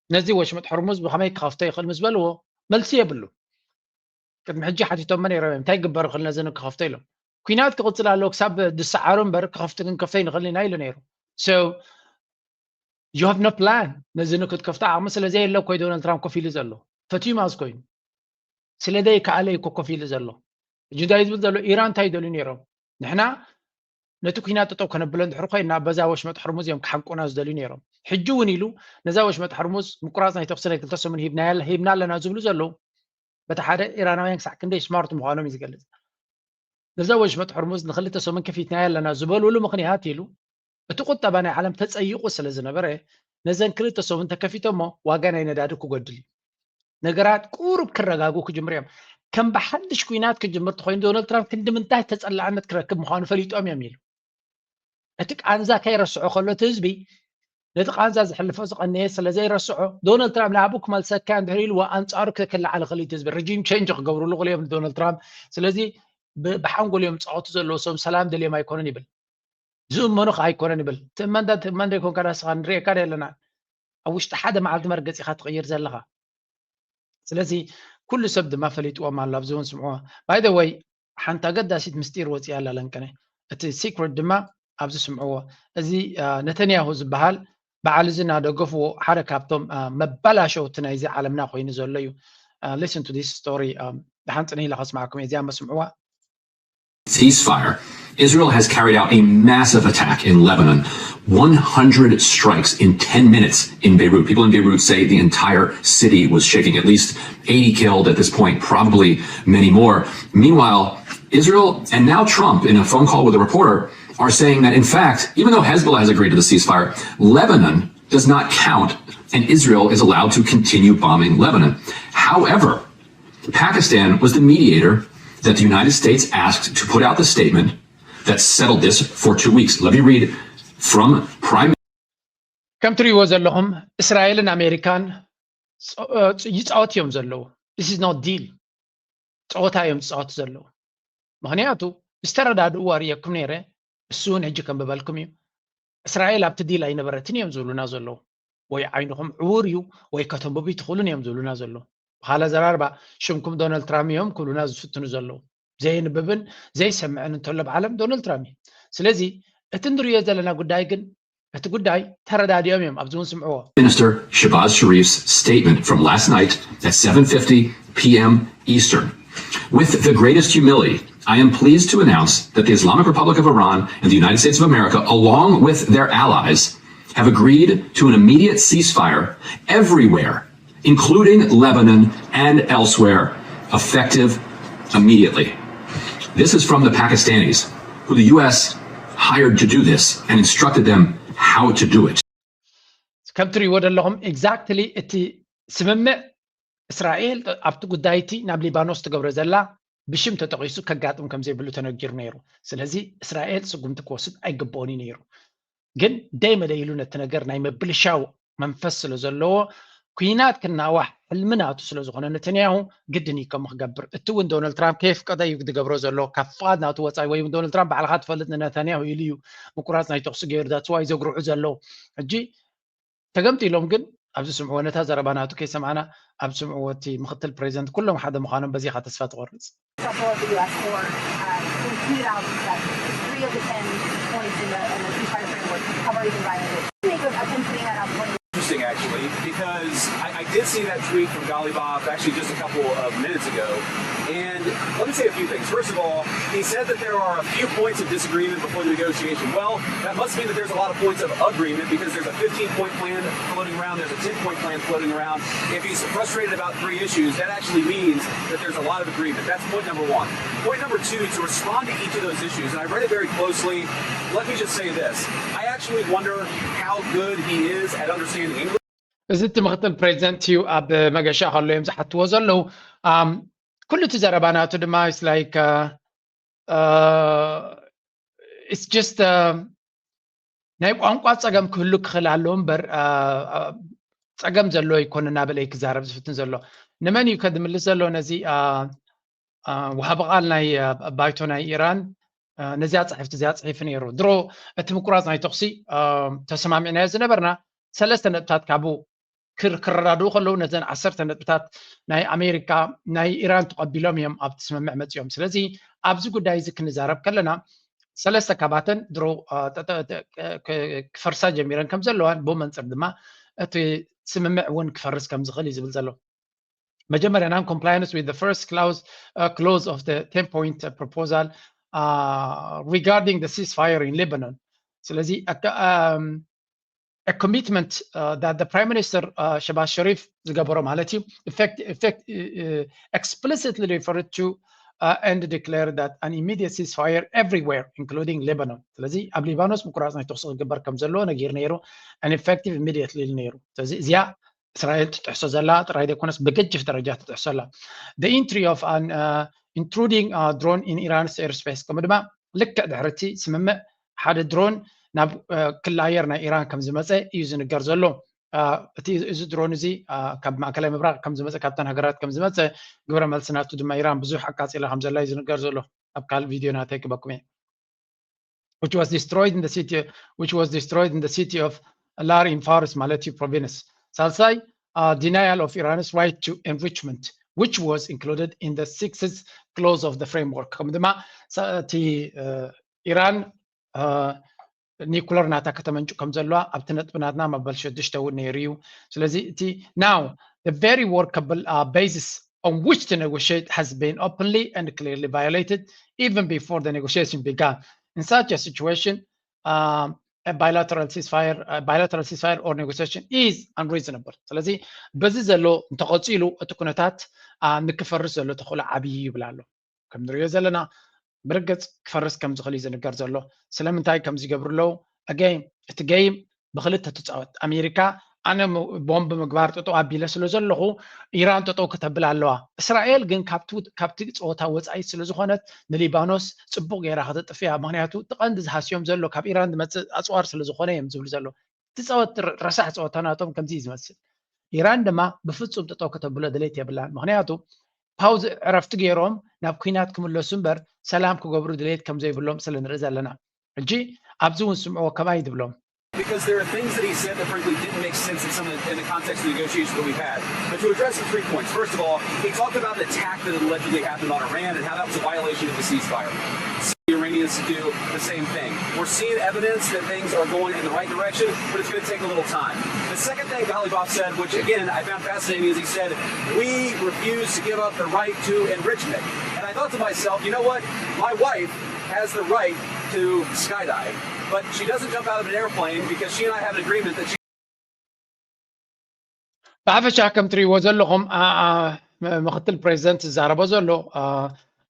ነዚ ወሽመጥ ሕርሙዝ ብኸመይ ክኸፍቶ ይኽእል ምስ በልዎ መልሲ የብሉ። ቅድሚ ሕጂ ሓቲቶሞ ነይሮም እዮም እንታይ ግበር ይኽእል ነዚ ንክኸፍቶ ኢሎም። ኩናት ክቕፅል ኣለዎ ክሳብ ዝሰዓሩ እምበር ክኸፍቶ ክንከፍቶ ይንኽእል ኢና ኢሉ ነይሩ። So you have no plan ነዚ ንክትከፍቶ ዓቕሚ ስለ ዘየለ እኮ ዶናልድ ትራምፕ ኮፍ ኢሉ ዘሎ ፈትዩ ማዝ ኮይኑ ስለ ዘይከኣለ እዩ እኮ ኮፍ ኢሉ ዘሎ። ሕጂ እንታይ ዝብል ዘሎ ኢራን እንታይ ይደልዩ ነይሮም ንሕና ነቲ ኩናት ጠጠው ከነብሎ እንድሕር ኮይና በዛ ወሽመጥ ሕርሙዝ እዮም ክሓንቁና ዝደልዩ ነይሮም። ሕጂ እውን ኢሉ ነዛ ወሽመጥ ሕርሙዝ ምቁራፅ ናይ ተኩሲ ናይ ክልተ ሰሙን ሂብና ኣለና ዝብሉ ዘለዉ በቲ ሓደ ኢራናውያን ክሳዕ ክንደይ ስማርት ምዃኖም እዩ ዝገልፅ። ነዛ ወሽመጥ ሕርሙዝ ንክልተ ሰሙን ከፊትና ኣለና ዝበልሉ ምክንያት ኢሉ እቲ ቁጠባ ናይ ዓለም ተፀይቁ ስለ ዝነበረ ነዘን ክልተ ሰሙን ተከፊቶሞ ዋጋ ናይ ነዳዲ ክጎድል እዩ። ነገራት ቁሩብ ክረጋጉ ክጅምሩ እዮም። ከም ብሓድሽ ኩናት ክጅምር ተኮይኑ ዶናልድ ትራምፕ ክንዲ ምንታይ ተፀላዕነት ክረክብ ምዃኑ ፈሊጦም እዮም ኢሉ። እቲ ቃንዛ ከይረስዖ ከሎ እቲ ህዝቢ ነቲ ቃንዛ ዝሕልፎ ዝቐነየ ስለ ዘይረስዖ ዶናልድ ትራምፕ ንኣብኡ ክመልሰካ እንድሕር ኢልዎ ኣንፃሩ ክልዓል ክእል እቲ ህዝቢ ሪጂም ቼንጅ ክገብርሉ ክእል እዮም ንዶናልድ ትራምፕ። ስለዚ ብሓንጎል እዮም ዝፃወቱ ዘለዉ። ሰም ሰላም ደልዮም ኣይኮነን ይብል። ዝእመኑ ከዓ ኣይኮነን ይብል። ትእመን ትእመን ዘይኮንካ ዳስኻ ንሪኤካ ዶ ኣለና ኣብ ውሽጢ ሓደ መዓልቲ መርገፂኻ ትቕይር ዘለኻ። ስለዚ ኩሉ ሰብ ድማ ፈሊጥዎም ኣሎ ኣብዚ እውን ስምዕዎ። By the way ሓንቲ ኣገዳሲት ምስጢር ወፂኣ ኣላ ለንቀነ። እቲ ሲክሬት ድማ ኣብዚ ስምዕዎ። እዚ ነተንያሁ ዝበሃል በዓል እዚ እናደገፍዎ ሓደ ካብቶም መበላሸውቲ ናይዚ ዓለምና ኮይኑ ዘሎ እዩ። Listen to this story. ደሓን ፅንሕ ኢለ ከስማዕኩም እየ። እዚኣ መስምዕዋ። Ceasefire. Israel has carried out a massive attack in Lebanon. one hundred strikes in ten minutes in Beirut. People in Beirut say the entire city was shaking. At least eighty killed at this point, probably many more. Meanwhile, Israel and now Trump, in a phone call with a reporter, are saying that, in fact, even though Hezbollah has agreed to the ceasefire, Lebanon does not count, and Israel is allowed to continue bombing Lebanon. However, Pakistan was the mediator that the United States asked to put out the statement that settled this for two weeks. Let me read from Prime ከም ትሪእዎ ዘለኹም እስራኤልን ኣሜሪካን ይፃወት እዮም ዘለዉ። This is not deal. ፀወታ እዮም ዝፃወቱ ዘለዉ። ምክንያቱ ዝተረዳድእዎ ኣርእየኩም ነይረ። እሱ እውን ሕጂ ከም በበልኩም እዩ። እስራኤል ኣብቲ ዲል ኣይነበረትን እዮም ዝብሉና ዘለዉ። ወይ ዓይንኹም ዕውር እዩ ወይ ከተንብቡ ይትኽእሉን እዮም ዝብሉና ዘለዉ። ብካል ኣዘራርባ ሽምኩም ዶናልድ ትራምፕ እዮም ክብሉና ዝፍትኑ ዘለዉ። ዘየንብብን ዘይሰምዕን እንተሎ ብዓለም ዶናልድ ትራምፕ እዩ። ስለዚ እቲ ንሪኦ ዘለና ጉዳይ ግን እቲ ጉዳይ ተረዳዲኦም እዮም ኣብዚ እውን ስምዕዎ። Minister Shehbaz Sharif's statement from last night at seven fifty p.m. Eastern. With the greatest humility, I am pleased to announce that the Islamic Republic of Iran and the United States of America, along with their allies, have agreed to an immediate ceasefire everywhere, including Lebanon and elsewhere, effective immediately. This is from the Pakistanis, who the U S hired to do this and instructed them how to do it. ከም ትሪእዎ ዘለኹም exactly እቲ ስምምዕ እስራኤል ኣብቲ ጉዳይ እቲ ናብ ሊባኖስ ትገብሮ ዘላ ብሽም ተጠቒሱ ከጋጥም ከም ዘይብሉ ተነጊሩ ነይሩ። ስለዚ እስራኤል ስጉምቲ ክወስድ ኣይግብኦን እዩ ነይሩ። ግን ደይ መደይ ኢሉ ነቲ ነገር ናይ ምብልሻው መንፈስ ስለ ዘለዎ ኩናት ክናዋሕ ሕልሚ ናቱ ስለ ዝኾነ ነተንያሁ ግድን እዩ ከምኡ ክገብር። እቲ እውን ዶናልድ ትራምፕ ከየፍቀደ እዩ ዝገብሮ ዘሎ። ካብ ፍቓድ ናቱ ወፃኢ ወይ እውን ዶናልድ ትራምፕ ባዕልኻ ትፈልጥ ንነታንያሁ ኢሉ እዩ ምቁራፅ ናይ ተኹሲ ገይሩ that's why ዘጉርዑ ዘለዉ። ሕጂ ተገምጢሎም ግን ኣብዚ ስምዕዎ ነታ ዘረባ ናቱ ከይሰማዕና ኣብ ስምዕዎ እቲ ምክትል ፕሬዚደንት ኩሎም ሓደ ምዃኖም በዚኻ ተስፋ ትቆርፅ። Several of the U S for uh, pointed out that three of the ten points in the, in the ceasefire framework have already been violated. Make of him putting that out. Interesting, actually, because I, I did see that tweet from Ghalibaf actually just a couple of minutes ago. And let me say a few things. First of all, he said that there are a few points of disagreement before the negotiation. Well, that must mean that there's a lot of points of agreement because there's a fifteen point plan floating around, there's a ten point plan floating around. If he's frustrated about three issues, that actually means that there's a lot of agreement. That's point number one. Point number two, to respond to each of those issues, and I read it very closely, let me just say this. I actually wonder how good he is at understanding English. እዚ እቲ ምክትል ፕሬዚደንት እዩ ኣብ መገሻ ከሎ እዮም ዝሓትዎ ዘለዉ። ኣም፣ ኩሉ እቲ ዘረባ ናቱ ድማ it's like uh, uh, it's just uh, ናይ ቋንቋ ፀገም ክህሉ ክኽእል ኣለዎ እምበር uh, uh, ፀገም ዘለዎ ኣይኮነ እናበለ እዩ ክዛረብ ዝፍትን ዘሎ። ንመን እዩ ከድምልስ ዘሎ ነዚ uh, uh, ወሃቢ ቃል ናይ uh, ባይቶ ናይ ኢራን uh, ነዚኣ ፅሕፍቲ እዚኣ ፅሒፉ ነይሩ። ድሮ እቲ ምቁራፅ ናይ ተኹሲ uh, ተሰማሚዕናዮ ዝነበርና ሰለስተ ነጥብታት ካብኡ ክር- ክረዳድኡ ከለዉ ነዘን ዓሰርተ ነጥብታት ናይ ኣሜሪካ ናይ ኢራን ተቐቢሎም እዮም ኣብቲ ስምምዕ መፂኦም። ስለዚ ኣብዚ ጉዳይ እዚ ክንዛረብ ከለና ሰለስተ ካባተን ድሮ አ፣ ጠጠ- ተ- ክ- ክ- ክፈርሳ ጀሚረን ከም ዘለዋን ብኡ መንፅር ድማ እቲ ስምምዕ እውን ክፈርስ ከም ዝኽእል እዩ ዝብል ዘሎ። መጀመርያ non compliance with the first clause, uh, clause of the ten point proposal uh, regarding the ceasefire in Lebanon. ስለዚ ኣካ- um, a commitment uh, that the Prime Minister uh, Shehbaz Sharif ዝገበሮ ማለት እዩ effect, effect, uh, explicitly referred to uh, and declared that an immediate ceasefire everywhere including Lebanon. ስለዚ ኣብ ሊባኖስ ምቁራፅ ናይ ተኩሲ ክግበር ከም ዘለዎ ነጊሩ ነይሩ። An effective immediately ኢሉ ነይሩ። ስለዚ እዚኣ እስራኤል ትጥሕሶ ዘላ ጥራይ ዘይኮነስ ብገጅፍ ደረጃ ትጥሕሶ ኣላ። The entry of an uh, intruding uh, drone in Iran's airspace ከምኡ ድማ ልክዕ ድሕሪ እቲ ስምምዕ ሓደ ድሮን ናብ ክሊ ኣየር ናይ ኢራን ከም ዝመፀ እዩ ዝንገር ዘሎ። እቲ እዚ ድሮን እዚ ካብ ማእከላይ ምብራቕ ከም ዝመፀ ካብተን ሃገራት ከም ዝመፀ ግብረ መልሲ ናቱ ድማ ኢራን ብዙሕ ኣቃፂላ ከም ዘላ እዩ ዝንገር ዘሎ። ኣብ ካልእ ቪድዮ ናተይ ክበኩም እየ። Which was destroyed in the city which was destroyed in the city of Lar in Faris ማለት እዩ province። ሳልሳይ denial of Iran's right to enrichment which was included in the sixth clause of the framework ከም ድማ እቲ ኢራን ኒኩለር ናታ ከተመንጩ ከም ዘለዋ ኣብቲ ነጥቢ ናትና መበል ሽዱሽተ እውን ነይሩ እዩ። ስለዚ እቲ now the very workable basis on which to negotiate has been openly and clearly violated even before the negotiation began. In such a situation, um, a bilateral ceasefire, a bilateral ceasefire or negotiation is unreasonable. ስለዚ በዚ ዘሎ እንተቐፂሉ እቲ ኩነታት ንክፈርስ ዘሎ ተኽእሎ ዓብዪ ይብል ኣሎ። ከም ንሪኦ ዘለና ብርግፅ ክፈርስ ከም ዝኽእል እዩ ዝንገር ዘሎ። ስለምንታይ ከም ዝገብሩ ኣለዉ? ኣገይን እቲ ገይም ብክልተ ትፃወት። ኣሜሪካ ኣነ ቦምብ ምግባር ጠጠው ኣቢለ ስለ ዘለኹ ኢራን ጠጠው ከተብል ኣለዋ። እስራኤል ግን ካብቲ ፀወታ ወፃኢት ስለ ዝኾነት ንሊባኖስ ፅቡቅ ገይራ ከተጥፍያ። ምክንያቱ እቲ ቀንዲ ዝሃስዮም ዘሎ ካብ ኢራን ዝመፅእ ኣፅዋር ስለ ዝኾነ እዮም ዝብሉ ዘሎ። እቲ ፀወት ረሳሕ ፀወታ ናቶም ከምዚ እዩ ዝመስል። ኢራን ድማ ብፍፁም ጠጠው ከተብሎ ድሌት የብላን። ምክንያቱ ፓውዝ ዕረፍቲ ገይሮም ናብ ኩናት ክምለሱ እምበር ሰላም ክገብሩ ድሌት ከም ዘይብሎም ስለ ንርኢ ዘለና። ሕጂ ኣብዚ እውን ስምዕዎ ከማይ ትብሎም። Because there are things that he said that frankly didn't make sense in some of the, in the context of the negotiations that we've had. But to address the three points, first of all, he talked about an attack that allegedly happened on Iran and how that was a violation of the ceasefire. The Iranians to do the same thing. We're seeing evidence that things are going in the right direction, but it's going to take a little time. The second thing Ghalibaf said, which again I found fascinating, is he said, "We refuse to give up the right to enrichment." And I thought to myself, you know what? My wife has the right to skydive, but she doesn't jump out of an airplane because she and I have an agreement that she ብሓፈሻ ከም ትሪእዎ ዘለኹም ምክትል ፕሬዚደንት ዝዛረቦ ዘሎ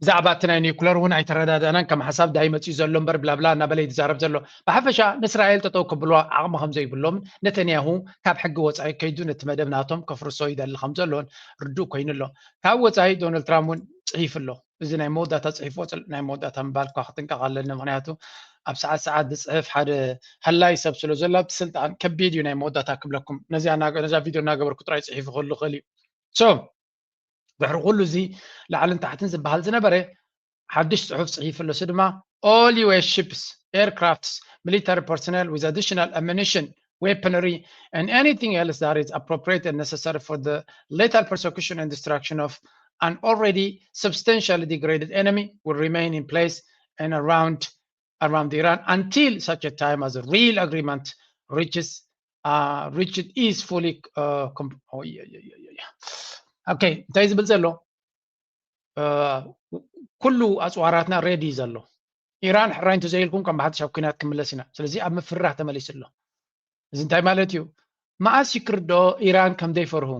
ብዛዕባ እቲ ናይ ኒኩለር እውን ኣይተረዳዳእናን ከም ሓሳብ ዳይ መፅኡ ዘሎ እምበር ብላብላ እናበለ ይዛረብ ዘሎ። ብሓፈሻ ንእስራኤል ጠጠው ክብልዋ ዓቕሚ ከም ዘይብሎም ነተንያሁ ካብ ሕጊ ወፃኢ ከይዱ ነቲ መደብ ናቶም ከፍርሶ ይደሊ ከም ዘሎን ርዱእ ኮይኑ ኣሎ። ካብ ወፃኢ ዶናልድ ትራምፕ እውን ፅሒፉ ኣሎ። እዚ ናይ መወዳእታ ፅሒፍዎ ናይ መወዳእታ ምባል እኳ ክጥንቀቕ ኣለኒ። ምክንያቱ ኣብ ሰዓት ሰዓት ዝፅሕፍ ሓደ ሃላይ ሰብ ስለ ዘሎ ኣብቲ ስልጣን ከቢድ እዩ ናይ መወዳእታ ክብለኩም። ነዛ ቪድዮ እናገበርኩ ጥራይ ፅሒፉ ክህሉ ክእል እዩ። ሶ ድሕሪ ኩሉ እዚ ላዕልን ታሕትን ዝበሃል ዝነበረ ሓድሽ ፅሑፍ ፅሒፉ ኣሎ። እሱ ድማ all U S ships, aircrafts, military personnel with additional ammunition, weaponry and anything else that is appropriate and necessary for the lethal persecution and destruction of an already substantially degraded enemy will remain in place and around around Iran until such a time as a real agreement reaches uh, reached is fully uh, okay እንታይ ዝብል ዘሎ ኩሉ ኣፅዋራትና ሬዲ ዘሎ ኢራን ሕራይ እንተዘይልኩም ከም ብሓድሽ ኣብ ኩናት ክምለስ ኢና። ስለዚ ኣብ ምፍርራህ ተመሊሱ ኣሎ። እዚ እንታይ ማለት እዩ? መኣስ ይክርዶ ኢራን ከም ዘይፈርሁ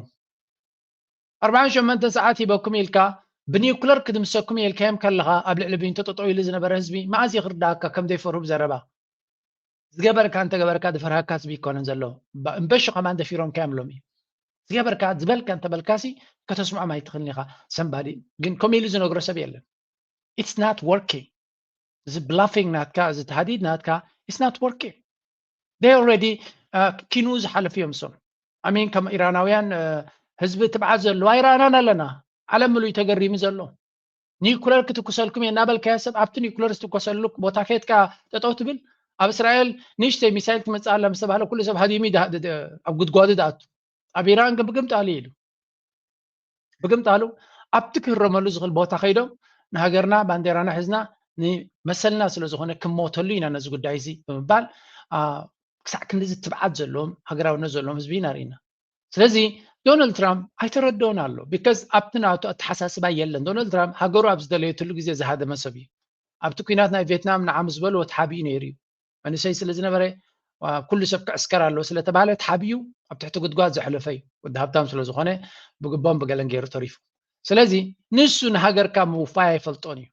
ኣርባዓን ሸሞንተን ሰዓት ሂበኩም ኢልካ ብኒውክለር ክድምሰኩም ኢልካዮም ከለኻ ኣብ ልዕሊ ቢንቶ ጠጠው ኢሉ ዝነበረ ህዝቢ መኣስ ይክርዳካ ከም ዘይፈርሁ ብዘረባ ዝገበርካ እንተገበርካ ዝፈርሃካ ህዝቢ ይኮነን ዘሎ። እምበሺ ከማን ደፊሮምካ እዮም ሎሚ ዝገበርካ ዝበልካ እንተበልካሲ ከተስምዖም ኣይትኽእልን ኢኻ። ሰንባዲ ግን ከምኡ ኢሉ ዝነግሮ ሰብ የለን። It's not working። እዚ bluffing ናትካ እዚ ተሃዲድ ናትካ it's not working። They already ኪኑ ዝሓለፉ እዮም እሶም። ኣሚን ከም ኢራናውያን ህዝቢ ትብዓት ዘለዋ ኢራናን ኣለና። ዓለም ምሉእ ተገሪሙ ዘሎ ኒኩለር ክትኩሰልኩም እየ እናበልካዮ ሰብ ኣብቲ ኒኩለር ዝትኮሰሉ ቦታ ከየትካ ጠጠው ትብል። ኣብ እስራኤል ንእሽተይ ሚሳይል ትመፅእ ኣላ ምስ ተባሃለ ኩሉ ሰብ ሃዲሙ ኣብ ጉድጓዱ ዝኣቱ። ኣብ ኢራን ግን ብግምጣሉ ኢሉ ብግምጣሉ ኣብቲ ክህረመሉ ዝኽእል ቦታ ከይዶም ንሃገርና ባንዴራና ሒዝና ንመሰልና ስለ ዝኾነ ክንሞተሉ ኢና ነዚ ጉዳይ እዚ ብምባል ክሳዕ ክንድዚ ትብዓት ዘለዎም ሃገራውነት ዘለዎም ህዝቢ ኢና ርኢና። ስለዚ ዶናልድ ትራምፕ ኣይተረድኦን ኣሎ። ቢካዝ ኣብቲ ናቱ ኣተሓሳስባ የለን። ዶናልድ ትራምፕ ሃገሩ ኣብ ዝደለየትሉ ግዜ ዝሃደመ ሰብ እዩ። ኣብቲ ኩናት ናይ ቬትናም ንዓ ምስ በልዎ ተሓቢኡ ነይሩ እዩ። መንእሰይ ስለ ዝነበረ ኩሉ ሰብ ክዕስከር ኣለዎ ስለተባሃለ ተሓቢኡ ኣብ ትሕቲ ጉድጓድ ዘሕለፈ እዩ። ወዲ ሃብታም ስለ ዝኾነ ብግቦን ብገለን ገይሩ ተሪፉ። ስለዚ ንሱ ንሃገርካ ምውፋይ ኣይፈልጦን እዩ።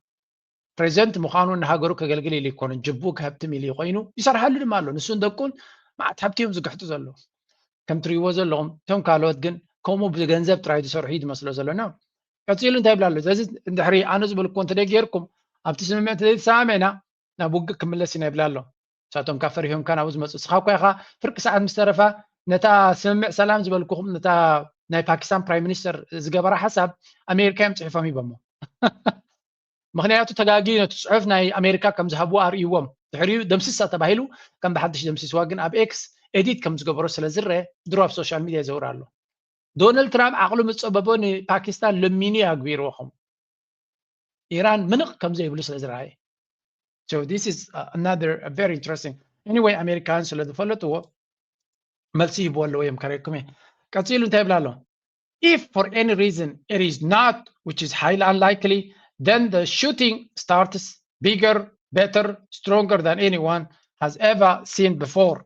ፕሬዚደንት ምዃኑ ንሃገሩ ከገልግል ኢሉ ይኮኑን ጅቡ ከህብትም ኢሉ ኮይኑ ይሰርሓሉ ድማ ኣሎ። ንሱን ደቁን መዓት ሃብቲ እዮም ዝግሕጡ ዘለዉ። ከም ትሪእዎ ዘለኹም እቶም ካልኦት ግን ከምኡ ብገንዘብ ጥራይ ዝሰርሑ እዩ ዝመስሎ ዘለና። ቀፂሉ እንታይ ይብላ ኣሎ? ስለዚ እንድሕሪ ኣነ ዝበልኩዎ እንተደይ ጌርኩም ኣብቲ ስምምዕ እንተዘይተሰማሚዕና ናብ ውግእ ክምለስ ኢና ይብላ ኣሎ። ንሳቶም ካብ ፈሪሆምካ ናብኡ ዝመፁ። ንስኻ እኳ ኢኻ ፍርቂ ሰዓት ምስ ተረፋ ነታ ስምምዕ ሰላም ዝበልኩኹም ነታ ናይ ፓኪስታን ፕራይም ሚኒስተር ዝገበራ ሓሳብ ኣሜሪካ እዮም ፅሒፎም ሂቦሞ። ምክንያቱ ተጋጊ ነቲ ፅሑፍ ናይ ኣሜሪካ ከም ዝሃብዎ ኣርእይዎም ድሕሪኡ ደምስሳ ተባሂሉ ከም ብሓድሽ ደምሲስዋ ግን ኣብ ኤክስ ኤዲት ከም ዝገበሮ ስለ ዝረአ ድሮ ኣብ ሶሻል ሚድያ ይዘውር ኣሎ። ዶናልድ ትራምፕ ዓቕሉ ምስ ፀበቦ ንፓኪስታን ለሚኑ እዩ ኣግቢርዎ ከምኡ ኢራን ምንቕ ከም ዘይብሉ ስለ ዝረኣየ። So this is uh, another uh, very interesting. Anyway ኣሜሪካውያን ስለ ዝፈለጥዎ መልሲ ይህብዎ ኣለዎ እዮም ከረኩም እየ። ቀፂሉ እንታይ ይብላ ኣሎ? If for any reason it is not, which is highly unlikely, then the shooting starts bigger, better, stronger than anyone has ever seen before.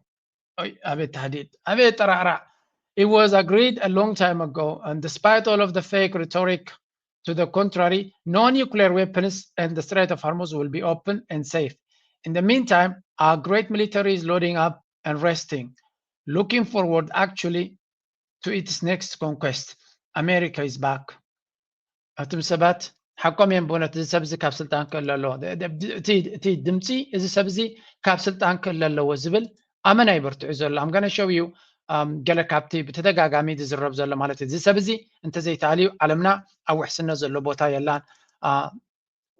ኣቤት ታህዲድ፣ ኣቤት ጠራዕራዕ። It was agreed a long time ago, and despite all of the fake rhetoric to the contrary, no nuclear weapons and the Strait of Hormuz will be open and safe. In the meantime, our great military is loading up and resting, looking forward actually to its next conquest. America is back. ኣቱም ሰባት ሓቆም እዮም ብእውነት፣ እዚ ሰብ እዚ ካብ ስልጣን ክእለ ኣለዎ። እቲ ድምፂ፣ እዚ ሰብ እዚ ካብ ስልጣን ክእለ ኣለዎ ዝብል ኣመና ይበርትዑ ዘሎ። I'm gonna show you ገለ ካብቲ ብተደጋጋሚ ዝዝረብ ዘሎ ማለት እዩ። እዚ ሰብ እዚ እንተዘይተኣልዩ ዓለምና ኣብ ውሕስነት ዘሎ ቦታ የላን።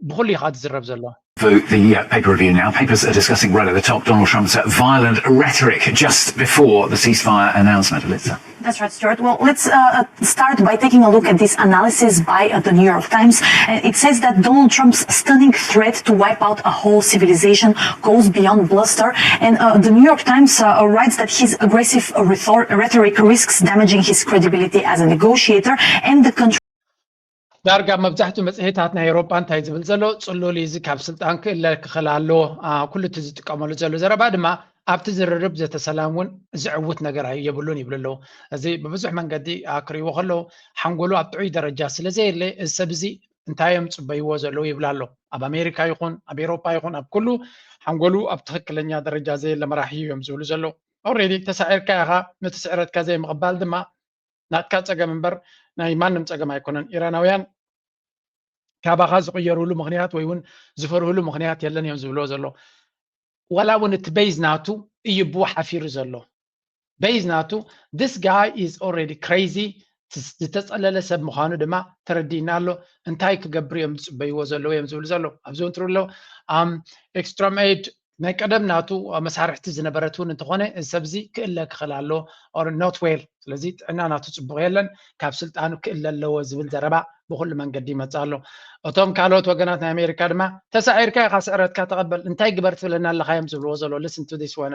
ብኩሉ እዩ ከዓ ዝዝረብ ዘሎ። The, the uh, paper review now. Papers are discussing right at the top Donald Trump's uh, violent rhetoric just before the ceasefire announcement. Alyssa. That's right, Stuart. Well, let's uh, start by taking a look at this analysis by uh, the New York Times. Uh, it says that Donald Trump's stunning threat to wipe out a whole civilization goes beyond bluster. And uh, the New York Times uh, writes that his aggressive rhetor- rhetoric risks damaging his credibility as a negotiator and the country. ዳርጋ መብዛሕትኡ መፅሄታት ናይ ኤውሮጳ እንታይ ዝብል ዘሎ? ፅሉል እዚ ካብ ስልጣን ክእለ ክኽእል ኣለዎ። ኩሉ እቲ ዝጥቀመሉ ዘሎ ዘረባ ድማ ኣብቲ ዝርርብ ዘተሰላም እውን ዝዕውት ነገር የብሉን ይብሉ ኣለዉ። እዚ ብብዙሕ መንገዲ ክርእይዎ ከለዉ ሓንጎሉ ኣብ ጥዑይ ደረጃ ስለ ዘየለ እዚ ሰብ እዚ እንታይ እዮም ፅበይዎ ዘለዉ ይብል ኣሎ። ኣብ ኣሜሪካ ይኹን ኣብ ኤውሮጳ ይኹን ኣብ ኩሉ ሓንጎሉ ኣብ ትኽክለኛ ደረጃ ዘየለ መራሒ እዮም ዝብሉ ዘለዉ። ኦሬዲ ተሳዒርካ ኢኻ፣ ነቲ ስዕረትካ ዘይምቕባል ድማ ናትካ ፀገም እምበር ናይ ማንም ፀገም ኣይኮነን። ኢራናውያን ካባኻ ዝቕየሩሉ ምኽንያት ወይ እውን ዝፈርህሉ ምኽንያት የለን እዮም ዝብልዎ ዘሎ። ዋላ እውን እቲ በይዝ ናቱ እዩ ብኡ ሓፊሩ ዘሎ። በይዝ ናቱ this guy is already crazy፣ ዝተፀለለ ሰብ ምዃኑ ድማ ተረዲእና ኣሎ። እንታይ ክገብር እዮም ዝፅበይዎ ዘለዉ እዮም ዝብሉ ዘለዉ። ኣብዚ እውን ትርኢ ኣለዉ extreme age ናይ ቀደም ናቱ መሳርሕቲ ዝነበረት እውን እንተኾነ እዚ ሰብ እዚ ክእለ ክኽእል ኣሎ or not well። ስለዚ ጥዕና ናቱ ፅቡቕ የለን፣ ካብ ስልጣኑ ክእለ ኣለዎ ዝብል ዘረባ ብኩሉ መንገዲ ይመፅእ ኣሎ። እቶም ካልኦት ወገናት ናይ ኣሜሪካ ድማ ተሳዒርካ ኢኻ ስዕረትካ ተቐበል፣ እንታይ ግበር ትብለና ኣለኻ እዮም ዝብልዎ ዘሎ። Listen to this one.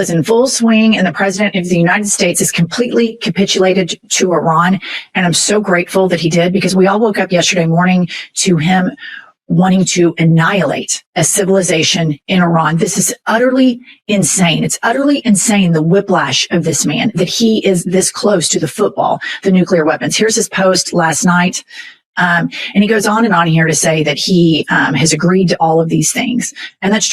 Is in full swing, and the president of the United States is completely capitulated to Iran. And I'm so grateful that he did, because we all woke up yesterday morning to him wanting to annihilate a civilization in Iran. This is utterly insane. It's utterly insane, the whiplash of this man, that he is this close to the football, the nuclear weapons. Here's his post last night. Um, and he goes on and on here to say that he um, has agreed to all of these things. And that's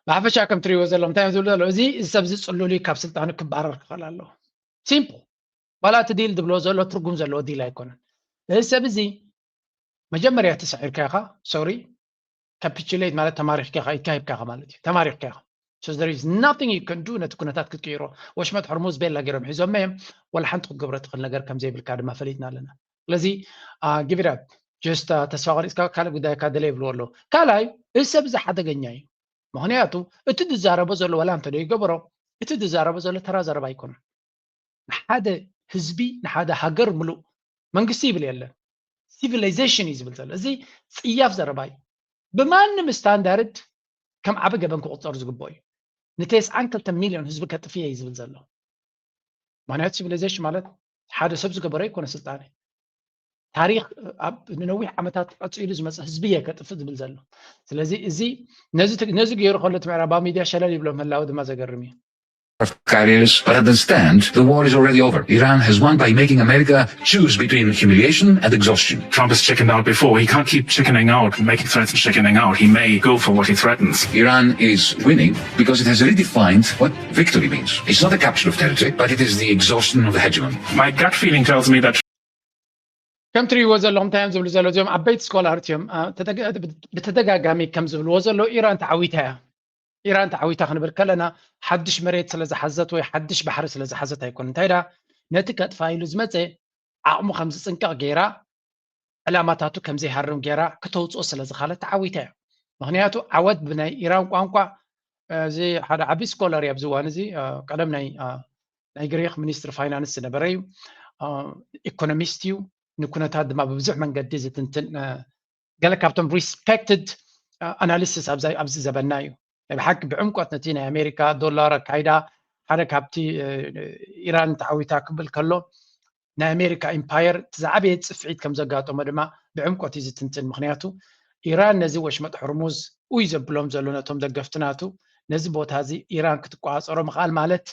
ብሓፈሻ ከም ትሪእዎ ዘሎ እንታይ ዝብሉ ዘሎ፣ እዚ እዚ ሰብ እዚ ፅሉል ካብ ስልጣኑ ክባረር ክኽእል ኣለዎ። ሲምፕል። ዋላ እቲ ዲል ዝብሎ ዘሎ ትርጉም ዘለዎ ዲል ኣይኮነን። እዚ ሰብ እዚ መጀመርያ ተሳዒርካ ኢኻ፣ ሶሪ፣ ካፒቹሌት ማለት ተማሪኽካ ኢኻ፣ ኢድካ ሂብካ ኢኻ ማለት እዩ። ተማሪኽካ ኢኻ። So there is nothing you can do ነቲ ኩነታት ክትቅይሮ። ወሽመጥ ሕርሙዝ ቤላ ገይሮም ሒዞም እዮም፣ ወላ ሓንቲ ክትገብሮ ትኽእል ነገር ከም ዘይብልካ ድማ ፈሊጥና ኣለና። ስለዚ give it up፣ just ተስፋ ቆሪፅካ ካልእ ጉዳይካ ደለ ይብልዎ ኣለዉ። ካልኣይ እዚ ሰብ እዚ ሓደገኛ እዩ። ምኽንያቱ እቲ ዝዛረቦ ዘሎ ዋላ እንተ ይገበሮ እቲ ዝዛረቦ ዘሎ ተራ ዘረባ ኣይኮነን። ንሓደ ህዝቢ ንሓደ ሃገር ምሉእ መንግስቲ ይብል የለን፣ ሲቪላይዜሽን እዩ ዝብል ዘሎ። እዚ ፅያፍ ዘረባ እዩ። ብማንም ስታንዳርድ ከም ዓቢ ገበን ክቁፀር ዝግብኦ እዩ። ንተስዓን ክልተ ሚልዮን ህዝቢ ከጥፍእ እዩ ዝብል ዘሎ። ምክንያቱ ሲቪላይዜሽን ማለት ሓደ ሰብ ዝገበሮ ኣይኮነ ስልጣነ። ታሪክ ኣብ ንነዊሕ ዓመታት ቀፂሉ ዝመፀ ህዝቢ እየ ከጥፍእ ዝብል ዘሎ። ስለዚ እዚ ነዚ ገይሩ ከሎ እቲ ምዕራባዊ ሚድያ ሸለል ይብሎ ምህላው ድማ ዘገርም እዩ። Carriers, but understand the war is already over. Iran has won by making America choose between humiliation and exhaustion. Trump has chickened out before. He can't keep chickening out, making threats and chickening out. He may go for what he threatens. Iran is winning because it has redefined what victory means. It's not a capture of territory, but it is the exhaustion of the hegemon. My gut feeling tells me that ከም ትሪእዎ ዘለኹም እንታይ እዮም ዝብሉ ዘለዉ? እዚኦም ዓበይቲ ስኮላርት እዮም። ብተደጋጋሚ ከም ዝብልዎ ዘለዉ ኢራን ተዓዊታ እያ። ኢራን ተዓዊታ ክንብል ከለና ሓድሽ መሬት ስለ ዝሓዘት ወይ ሓድሽ ባሕሪ ስለ ዝሓዘት ኣይኮነ። እንታይ ዳ ነቲ ከጥፋ ኢሉ ዝመፀ ዓቕሙ ከም ዝፅንቀቕ ገይራ፣ ዕላማታቱ ከም ዘይሃርም ገይራ ክተውፅኦ ስለ ዝኻለት ተዓዊታ እያ። ምክንያቱ ዓወት ብናይ ኢራን ቋንቋ፣ እዚ ሓደ ዓቢ ስኮላር እዩ ኣብዚ እዋን እዚ፣ ቀደም ናይ ናይ ግሪክ ሚኒስትር ፋይናንስ ዝነበረ እዩ። ኢኮኖሚስት እዩ። ንኩነታት ድማ ብብዙሕ መንገዲ ዝትንትን ገለ ካብቶም ሪስፔክትድ ኣናሊስስ ኣብዚ ዘበንና እዩ። ናይ ብሓቂ ብዕምቆት ነቲ ናይ ኣሜሪካ ዶላር ኣካይዳ ሓደ ካብቲ ኢራን ተዓዊታ ክብል ከሎ ናይ ኣሜሪካ ኢምፓየር ዝዓበየ ፅፍዒት ከም ዘጋጠሞ ድማ ብዕምቆት እዩ ዝትንትን። ምክንያቱ ኢራን ነዚ ወሽመጥ ሕርሙዝ ኡይ ዘብሎም ዘሎ ነቶም ደገፍቲ ናቱ ነዚ ቦታ እዚ ኢራን ክትቆፃፀሮ ምኽኣል ማለት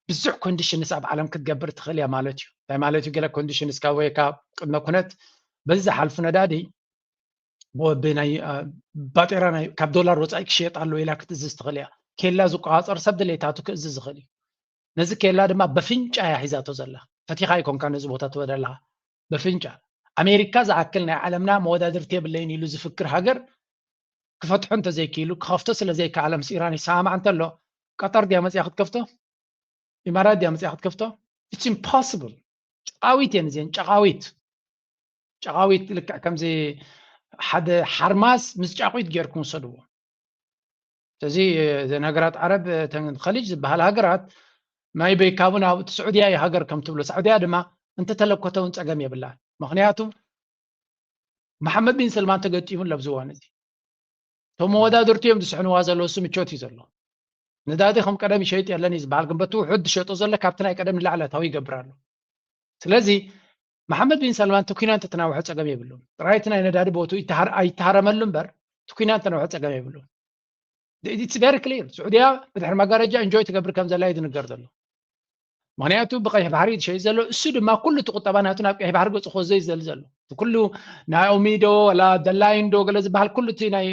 ብዙሕ ኮንዲሽንስ ኣብ ዓለም ክትገብር ትኽእል እያ ማለት እዩ። እንታይ ማለት እዩ? ገለ ኮንዲሽንስ ካብ ወይ ካብ ቅድመ ኩነት በዚ ዝሓልፉ ነዳዲ ብናይ ባጤራ ናይ ካብ ዶላር ወፃኢ ክሽየጥ ኣለዎ ኢላ ክትእዝዝ ትኽእል እያ። ኬላ ዝቆፃፀር ሰብ ድሌታቱ ክእዝዝ ዝኽእል እዩ። ነዚ ኬላ ድማ በፍንጫ እያ ሒዛቶ ዘላ። ፈቲኻ ኣይኮንካ ነዚ ቦታ ትወደ ኣለኻ። በፍንጫ ኣሜሪካ ዝኣክል ናይ ዓለምና መወዳድርቲ የብለይን ኢሉ ዝፍክር ሃገር ክፈትሖ እንተዘይክኢሉ ክኸፍቶ ስለዘይከኣለ ምስ ኢራን ይሰማማዕ እንተሎ ቀጠር ድያ መፅያ ክትከፍቶ? ኢማራት ድያ መፅያ ክትከፍቶ? It's impossible። ጨቃዊት እየን እዚን ጨቃዊት ጨቃዊት ልክዕ ከምዚ ሓደ ሓርማስ ምስ ጫቂት ጌርኩም ውሰድዎ። ስለዚ እዘን ሃገራት ዓረብ እተን ኸሊጅ ዝበሃል ሃገራት ማይ በይካቡ ናብ እቲ ስዑድያ እዩ ሃገር ከም ትብሎ ሳዑድያ ድማ እንተተለኮተ እውን ፀገም የብላን። ምክንያቱ መሓመድ ቢን ሰልማን ተገጢሙ ኣለብዚ እዋን እዚ እቶም መወዳድርቲ እዮም ዝስሕንዋ ዘለዉ እሱ ምቾት እዩ ዘሎ። ነዳዲ ከም ቀደም ይሸይጥ የለን እዩ ዝበሃል ግን በቲ ውሑድ ዝሸጦ ዘሎ ካብቲ ናይ ቀደም ንላዕሊ ኣታዊ ይገብር ኣሎ። ስለዚ መሓመድ ቢን ሰልማን ትኩና እንተተናውሐ ፀገም የብሉን። ጥራይ እቲ ናይ ነዳዲ ቦቱ ኣይተሃረመሉ እምበር ትኩና እንተነውሐ ፀገም የብሉን። It's very clear። ስዑድያ ብድሕሪ መጋረጃ ኢንጆይ ትገብር ከም ዘላ እዩ ዝንገር ዘሎ። ምክንያቱ ብቀይሕ ባሕሪ እዩ ዝሸይጥ ዘሎ። እሱ ድማ ኩሉ እቲ ቁጠባ ናቱ ናብ ቀይሕ ባሕሪ ገፁ ክወስዶ እዩ ዝደሊ ዘሎ። ኩሉ ናይ ኦሚዶ ወላ ደላይንዶ ገለ ዝበሃል ኩሉ እቲ ናይ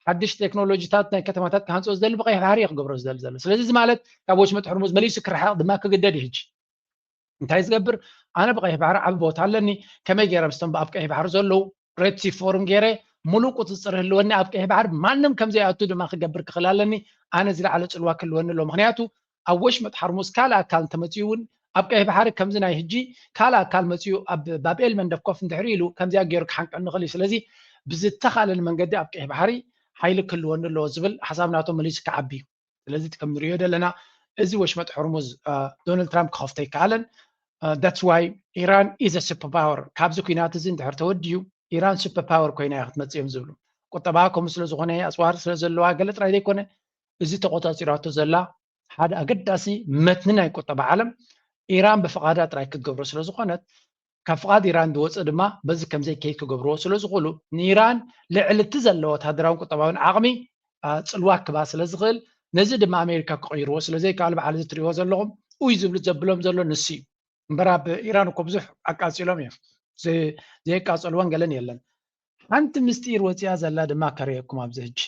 ሓድሽ ቴክኖሎጂታት ናይ ከተማታት ክሃንፅኦ ዝደሊ ብቀይሕ ባሕሪ እዩ ክገብሮ ዝደሊ ዘሎ። ስለዚ እዚ ማለት ካብ ወሽመጥ ሕርሙዝ መሊሱ ክረሓቕ ድማ ክግደድ እዩ ሕጂ። እንታይ ዝገብር ኣነ ብቀይሕ ባሕሪ ዓብ ቦታ ኣለኒ ከመይ ገይረ ምስቶም ኣብ ቀይሕ ባሕሪ ዘለዉ ሬድሲ ፎርም ገይረ ሙሉእ ቁፅፅር ህልወኒ ኣብ ቀይሕ ባሕሪ ማንም ከምዘይኣቱ ድማ ክገብር ክኽእል ኣለኒ። ኣነ ዝለዓለ ፅልዋ ክህልወኒ ኣሎ ምክንያቱ ኣብ ወሽመጥ ሓርሙዝ ካልእ ኣካል እንተመፅኡ እውን ኣብ ቀይሕ ባሕሪ ከምዚ ናይ ህጂ ካልእ ኣካል መፅኡ ኣብ ባብኤል መንደፍ ኮፍ እንድሕሪ ኢሉ ከምዚኣ ገይሩ ክሓንቀኒ ይኽእል እዩ። ስለዚ ብዝተኻለኒ መንገዲ ኣብ ቀይሕ ባሕሪ ሓይሊ ክህልወኒ ኣለዎ ዝብል ሓሳብ ናቶም መሊሱ ክዓቢ እዩ። ስለዚ ከም ንሪኦ ዘለና እዚ ወሽመጥ ሕርሙዝ ዶናልድ ትራምፕ ክኸፍቶ ኣይከኣለን። That's why ኢራን is a super power። ካብዚ ኩናት እዚ እንድሕር ተወዲኡ ኢራን super power ኮይና እያ ክትመፅእ እዮም ዝብሉ። ቁጠባ ከምኡ ስለ ዝኾነ ኣፅዋር ስለ ዘለዋ ገለ ጥራይ ዘይኮነ እዚ ተቆፃፂራቶ ዘላ ሓደ ኣገዳሲ መትኒ ናይ ቁጠባ ዓለም ኢራን ብፍቓዳ ጥራይ ክትገብሮ ስለ ዝኾነት ካብ ፍቓድ ኢራን ዝወፅእ ድማ በዚ ከምዘይከይድ ክገብርዎ ስለ ዝኽእሉ ንኢራን ልዕሊ እቲ ዘለዎ ወታደራውን ቁጠባውን ዓቕሚ ፅልዋ ክባ ስለ ዝኽእል ነዚ ድማ ኣሜሪካ ክቕይርዎ ስለ ዘይከኣሉ በዓል እዚ ትሪእዎ ዘለኹም ኡይ ዝብሉ ዘብሎም ዘሎ ንሱ እዩ። እምበር ኣብ ኢራን እኮ ብዙሕ ኣቃፂሎም እዮም። ዘየቃፀልዎን ገለን የለን። ሓንቲ ምስጢር ወፂኣ ዘላ ድማ ከርእየኩም ኣብዚ ሕጂ።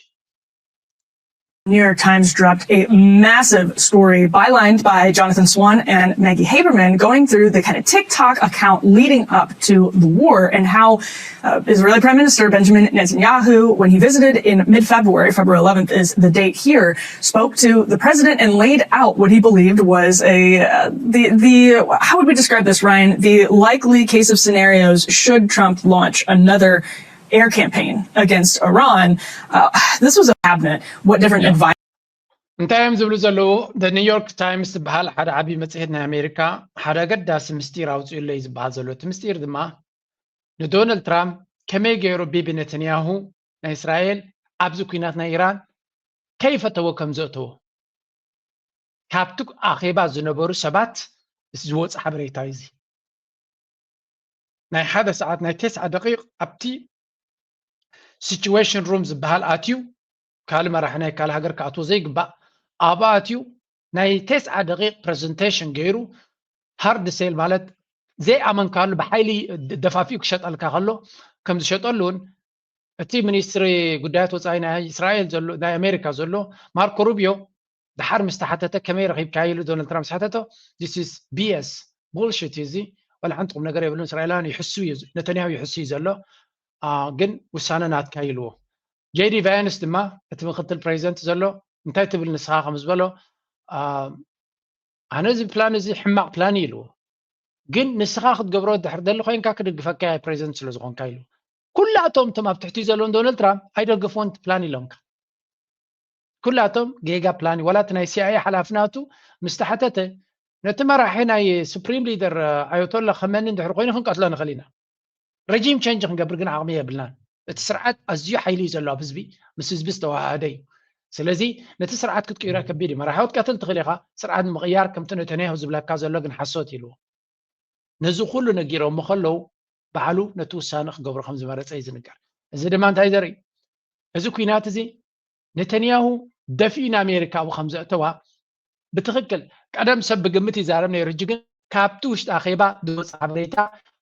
New York Times dropped a massive story bylined by Jonathan Swan and Maggie Haberman going through the kind of TikTok account leading up to the war and how uh, Israeli Prime Minister Benjamin Netanyahu, when he visited in mid February, February eleventh is the date here, spoke to the president and laid out what he believed was a uh, the the how would we describe this, Ryan? The likely case of scenarios should Trump launch another air campaign against Iran. Uh, this was a cabinet. What different advice? እንታይ እዮም ዝብሉ ዘለዉ? The New York Times ዝበሃል ሓደ ዓብዪ መፅሄት ናይ ኣሜሪካ ሓደ ኣገዳሲ ምስጢር ኣውፅኡለይ ዝበሃል ዘሎ እቲ ምስጢር ድማ ንዶናልድ ትራምፕ ከመይ ገይሩ ቢቢ ነተንያሁ ናይ እስራኤል ኣብዚ ኩናት ናይ ኢራን ከይፈተዎ ከም ዘእተዎ ካብቲ ኣኼባ ዝነበሩ ሰባት ዝወፅ ሓበሬታ እዩ እዚ። ናይ ሓደ ሰዓት ናይ ተስዓ ደቂቕ ኣብቲ situation room ዝበሃል ኣትዩ ካልእ መራሒ ናይ ካልእ ሃገር ክኣትዎ ዘይግባእ ኣብኡ ኣትዩ ናይ ተስዓ ደቂቕ presentation ገይሩ hard sell ማለት ዘይኣመንካሉ ብሓይሊ ደፋፊኡ ክሸጠልካ ከሎ ከም ዝሸጠሉ እውን እቲ ሚኒስትሪ ጉዳያት ወፃኢ ናይ እስራኤል ዘሎ ናይ ኣሜሪካ ዘሎ ማርኮ ሩቢዮ ድሓር ምስ ተሓተተ ከመይ ረኺብካዮ ኢሉ ዶናልድ ትራምፕ ዝሓተቶ this is B S bullshit እዩ እዚ ዋላ ሓንቲ ቁም ነገር የብሉን እስራኤላውያን ይሕሱ እዩ ነተንያሁ ይሕሱ እዩ ዘሎ ግን ውሳነ ናትካ ኢልዎ ጄዲ ቫንስ ድማ እቲ ምክትል ፕሬዚደንት ዘሎ እንታይ ትብል ንስኻ ከም ዝበሎ ኣነ እዚ ፕላን እዚ ሕማቕ ፕላን እዩ ኢልዎ ግን ንስኻ ክትገብሮ ድሕር ደሊ ኮይንካ ክድግፈካ እየ ፕሬዚደንት ስለ ዝኾንካ ኢልዎ ኩላቶም እቶም ኣብ ትሕቲ ዘለዎም ዶናልድ ትራምፕ ኣይደግፍዎን ፕላን ኢሎምካ ኩላቶም ጌጋ ፕላን እዩ ዋላ እቲ ናይ ሲኣይኤ ሓላፊ ናቱ ምስ ተሓተተ ነቲ መራሒ ናይ ሱፕሪም ሊደር ኣዮቶላ ከመኒ እንድሕር ኮይኑ ክንቀትሎ ንኽእል ኢና regime change ክንገብር ግን ዓቕሚ የብልናን እቲ ስርዓት ኣዝዩ ሓይሊ እዩ ዘሎ ኣብ ህዝቢ ምስ ህዝቢ ዝተዋሃደ እዩ ስለዚ ነቲ ስርዓት ክትቅይሮ ከቢድ እዩ። መራሒ ክትቀትል ትኽእል ኢኻ፣ ስርዓት ንምቕያር ከምቲ ነተንያሁ ዝብለካ ዘሎ ግን ሓሶት ኢልዎ። ነዚ ኩሉ ነጊሮም ከለዉ ባዕሉ ነቲ ውሳነ ክገብሮ ከም ዝመረጸ እዩ ዝንገር። እዚ ድማ እንታይ ዘርኢ? እዚ ኲናት እዚ ነተንያሁ ደፊኡ ንኣሜሪካ ኣብኡ ከም ዘእተዋ ብትኽክል ቀደም ሰብ ብግምት ይዛረብ ነይሩ። ሕጂ ግን ካብቲ ውሽጢ ኣኼባ ዝወፅእ ሓበሬታ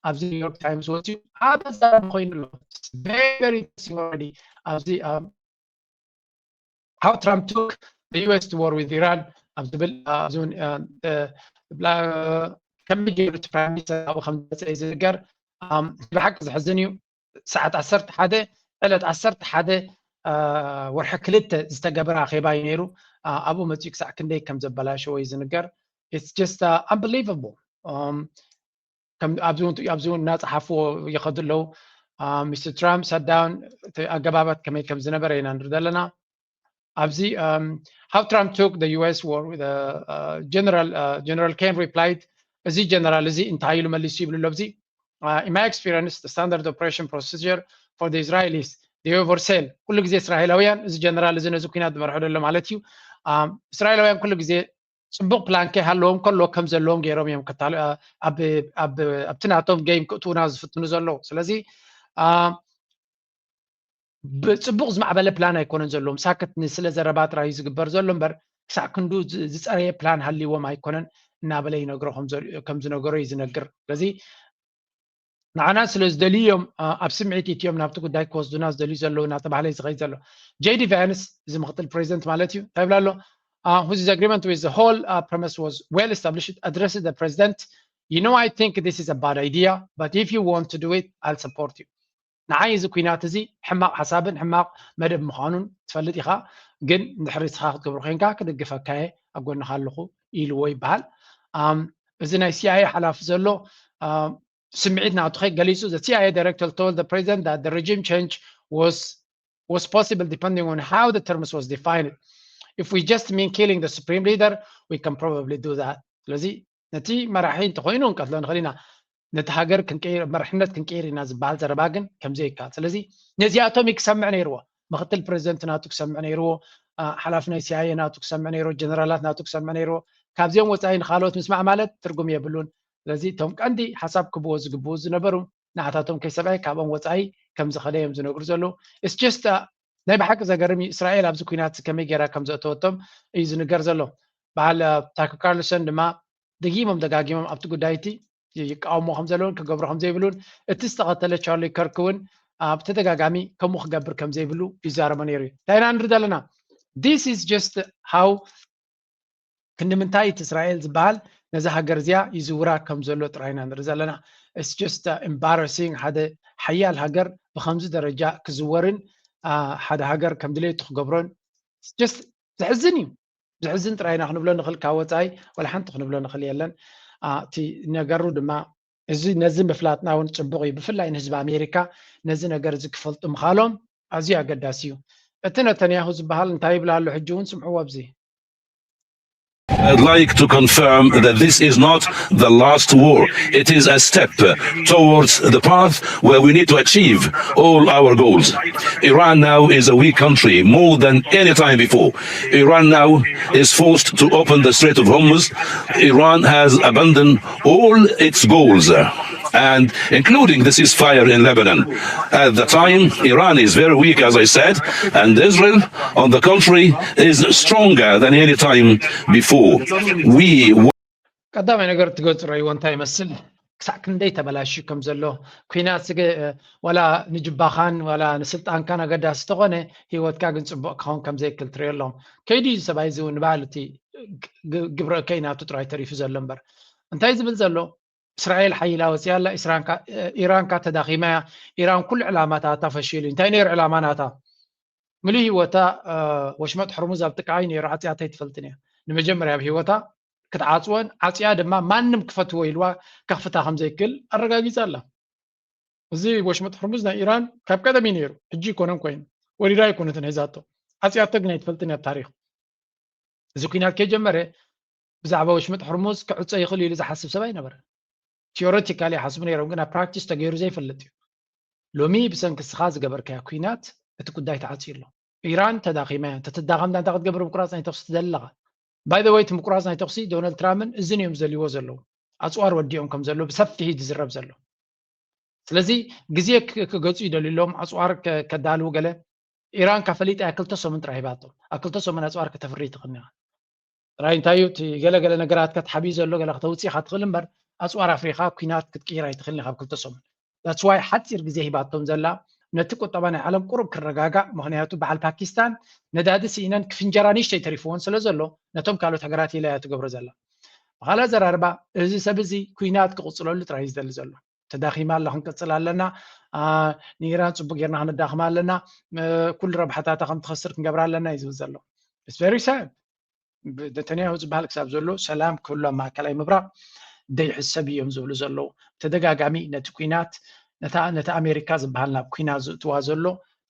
ኣብዚ ኒውዮርክ ታይምስ ወፂኡ ኣብ መዛረቢ ኮይኑ ኣሎ። Very, very interesting already። ኣብዚ How Trump took the U S to war with Iran ኣብ ዝብል ኣብዚ እውን ከመይ ገይሩ እቲ ፕራይም ሚኒስተር ኣብኡ ከም ዝመፀ እዩ ዝንገር። ብሓቂ ዘሕዝን እዩ። ሰዓት ዓሰርተ ሓደ ዕለት ዓሰርተ ሓደ ወርሒ ክልተ ዝተገበረ ኣኼባ እዩ ነይሩ። ኣብኡ መፂኡ ክሳዕ ክንደይ ከም ዘበላሸዎ እዩ ዝንገር። It's just unbelievable። ኣብዚ እውን እናፀሓፍዎ ይኸዱ ኣለዉ። ሚስተር ትራምፕ ሳዳውን ኣገባባት ከመይ ከም ዝነበረ ኢና ንርኢ ዘለና። ኣብዚ How Trump took the U S war with general general Ken replied። እዚ ጀነራል እዚ እንታይ ኢሉ መሊሱ ይብሉ ኣሎ ኣብዚ In my experience, the standard operation procedure for the Israelis, they oversell. ኩሉ ግዜ እስራኤላውያን፣ እዚ ጀነራል እዚ ነዚ ኩናት ዝመርሖ ዘሎ ማለት እዩ። እስራኤላውያን ኩሉ ግዜ ፅቡቕ ፕላን ከይሃለዎም ከሎ ከም ዘለዎም ገይሮም እዮም ኣብቲ ናቶም ጌም ክእትውና ዝፍትኑ ዘለዉ። ስለዚ ብፅቡቕ ዝማዕበለ ፕላን ኣይኮነን ዘለዎም። ሳክት ንስለ ዘረባ ጥራይ ዝግበር ዘሎ እምበር ክሳዕ ክንዱ ዝፀረየ ፕላን ሃልይዎም ኣይኮነን እናበለ ይነግሮ ከም ዝነገሮ እዩ ዝነግር። ስለዚ ንዓና ስለ ዝደልዩ እዮም ኣብ ስምዒት ኢትዮም ናብቲ ጉዳይ ክወስዱና ዝደልዩ ዘለዉ እናተባህለ እዩ ዝኸይድ ዘሎ። ጄዲ ቫንስ እዚ ምክትል ፕሬዚደንት ማለት እዩ እንታይ ይብላ ኣሎ? Whose agreement with the whole premise was well established, addressed the president. You know, I think this is a bad idea, but if you want to do it, I'll support you. ንዓይ እዚ ኩናት እዚ ሕማቕ ሓሳብን ሕማቕ መደብ ምዃኑን ትፈልጥ ኢኻ፣ ግን እንድሕሪ ንስኻ ክትገብሮ ኮይንካ ክድግፈካ እየ፣ ኣብ ጎንኻ ኣለኹ ኢልዎ ይበሃል። እዚ ናይ ሲኣይኤ ሓላፊ ዘሎ ስምዒት ናቱ ገሊጹ። The C I A director told the president that the regime change was was possible depending on how the terms was defined. If we just mean killing the supreme leader, we can probably do that. ስለዚ ነቲ መራሒ እንተኮይኑ ክንቀትሎ ንኽእል ኢና፣ ነቲ ሃገር ክንቀይር መራሕነት ክንቀይር ኢና ዝበሃል ዘረባ ግን ከምዘይከኣል። ስለዚ ነዚኣቶም እዩ ክሰምዕ ነይርዎ። ምክትል ፕሬዚደንት ናቱ ክሰምዕ ነይርዎ፣ ሓላፊ ናይ ሲኣይኤ ናቱ ክሰምዕ ነይርዎ፣ ጀነራላት ናቱ ክሰምዕ ነይርዎ። ካብዚኦም ወፃኢ ንካልኦት ምስማዕ ማለት ትርጉም የብሉን። ስለዚ እቶም ቀንዲ ሓሳብ ክብዎ ዝግብኡ ዝነበሩ ንዓታቶም ከይሰምዐ ካብኦም ወፃኢ ከም ዝኸደ እዮም ዝነግሩ ዘለዉ። It's just ናይ ብሓቂ ዘገርም እዩ። እስራኤል ኣብዚ ኩናት ከመይ ገይራ ከም ዘእተወቶም እዩ ዝንገር ዘሎ። በዓል ታከር ካርልሰን ድማ ደጊሞም ደጋጊሞም ኣብቲ ጉዳይ እቲ ይቃወሞ ከም ዘለውን ክገብሮ ከም ዘይብሉን እቲ ዝተቐተለ ቻርሊ ከርክ እውን ኣብ ተደጋጋሚ ከምኡ ክገብር ከም ዘይብሉ ይዛረቦ ነይሩ እዩ። እንታይ ኢና ንርኢ ዘለና? This is just how ክንዲ ምንታይ እቲ እስራኤል ዝበሃል ነዛ ሃገር እዚኣ ይዝውራ ከም ዘሎ ጥራይ ኢና ንርኢ ዘለና። It's just embarrassing ሓደ ሓያል ሃገር ብከምዚ ደረጃ ክዝወርን ሓደ ሃገር ከም ድሌቱ ክገብሮን just ዘሕዝን እዩ። ዘሕዝን ጥራይ ኢና ክንብሎ ንኽእል፣ ካብ ወፃኢ ወላ ሓንቲ ክንብሎ ንኽእል የለን። እቲ ነገሩ ድማ እዚ ነዚ ምፍላጥና እውን ፅቡቕ እዩ። ብፍላይ ንህዝቢ ኣሜሪካ ነዚ ነገር እዚ ክፈልጡ ምኻሎም ኣዝዩ ኣገዳሲ እዩ። እቲ ነተንያሁ ዝበሃል እንታይ ይብል ኣሎ ሕጂ እውን ስምዕዎ ኣብዚ። I'd like to confirm that this is not the last war. It is a step towards the path where we need to achieve all our goals. Iran now is a weak country more than any time before. Iran now is forced to open the Strait of Hormuz. Iran has abandoned all its goals, and including the ceasefire in Lebanon. At the time, Iran is very weak, as I said, and Israel, on the contrary, is stronger than any time before. We ቀዳማይ ነገር እቲ ገፁ ረእይዎ እንታይ ይመስል? ክሳዕ ክንደይ ተበላሽዩ ከም ዘሎ ኩናት ስገ ዋላ ንጅባኻን ዋላ ንስልጣንካን ኣገዳሲ ተኾነ ህይወትካ ግን ፅቡቕ ክኸውን ከም ዘይክል ትሪኦ ኣለኹም። ከይዱ እዩ ሰብኣይ እዚ እውን ንባህል እቲ ግብረ እከይ ናቱ ጥራይ ተሪፉ ዘሎ እምበር እንታይ ዝብል ዘሎ እስራኤል ሓይላ ወፂኣ ኣላ። ኢራንካ ተዳኺማ እያ። ኢራን ኩሉ ዕላማታታ ፈሺሉ እዩ። እንታይ ነይሩ ዕላማ ናታ? ምሉእ ህይወታ ወሽመጥ ሕርሙዝ ኣብ ጥቃ እዩ ነይሩ። ዓፅያታ ኣይትፈልጥን እያ። ንመጀመርያ ኣብ ህይወታ ክትዓፅወን ዓፅያ ድማ ማንም ክፈትዎ ኢልዋ ከኽፍታ ከም ዘይክእል ኣረጋጊፃ ኣላ። እዚ ወሽመጥ ሕርሙዝ ናይ ኢራን ካብ ቀደም እዩ ነይሩ። ሕጂ ይኮነን ኮይኑ ወሪዳ ኣይኮነትን ሒዛቶ። ዓፅያቶ ግን ኣይትፈልጥን እያ ኣብ ታሪኽ። እዚ ኩናት ከይጀመረ ብዛዕባ ወሽመጥ ሕርሙዝ ክዕፀ ይኽእል ኢሉ ዝሓስብ ሰብ ኣይነበረን። ቲዮሬቲካሊ ይሓስቡ ነይሮም፣ ግን ኣብ ፕራክቲስ ተገይሩ ዘይፈልጥ እዩ። ሎሚ ብሰንኪ እስኻ ዝገበርካዮ ኩናት እቲ ጉዳይ ተዓፅዩ ኣሎ። ኢራን ተዳኺማ እያ። እንተትዳኸም እንታይ ክትገብር? ምቁራፅ ናይ ተኩሲ ትደሊ ኣለኻ። By the way፣ እቲ ምቁራፅ ናይ ተኩሲ ዶናልድ ትራምፕን እዝን እዮም ዝደልይዎ ዘለዉ። ኣፅዋር ወዲኦም ከም ዘለዉ ብሰፊሕ እዩ ዝዝረብ ዘሎ። ስለዚ ግዜ ክገፁ ይደልዩ ኣለዎም። ኣፅዋር ከዳልዉ ገለ ኢራን ካብ ፈሊጣ እያ ክልተ ሰሙን ጥራይ ሂባቶም። ኣብ ክልተ ሰሙን ኣፅዋር ከተፍሪ ትኽእል ኢኻ። ጥራይ እንታይ እዩ እቲ ገለገለ ነገራት ከተሓብዩ ዘሎ ገለ ከተውፅእ ኢኻ ትኽእል እምበር ኣፅዋር ኣፍሪኻ ኩናት ክትቅይር ኣይትኽእልን ኢኻ ኣብ ክልተ ሰሙን። That's why ሓፂር ግዜ ሂባቶም ዘላ ነቲ ቁጠባ ናይ ዓለም ቁሩብ ክረጋጋእ። ምኽንያቱ በዓል ፓኪስታን ነዳዲ ስኢነን ክፍንጀራ ንእሽተይ ተሪፍዎን ስለ ዘሎ ነቶም ካልኦት ሃገራት ኢላ እያ ትገብሮ ዘላ። ብኻልእ ኣዘራርባ እዚ ሰብ እዚ ኩናት ክቕፅለሉ ጥራይ እዩ ዝደሊ ዘሎ። ተዳኺማ ኣላ ክንቅፅል ኣለና፣ ንኢራን ፅቡቅ ጌርና ክነዳኽማ ኣለና፣ ኩሉ ረብሓታታ ከም ትኸስር ክንገብራ ኣለና እዩ ዝብል ዘሎ። It's very sad። ነተንያሁ ዝበሃል ክሳብ ዘሎ ሰላም ክህሉ ኣብ ማእከላይ ምብራቕ ደይሕሰብ እዮም ዝብሉ ዘለዉ። ተደጋጋሚ ነቲ ኩናት ነቲ ኣሜሪካ ዝበሃል ናብ ኩናት ዝእትዋ ዘሎ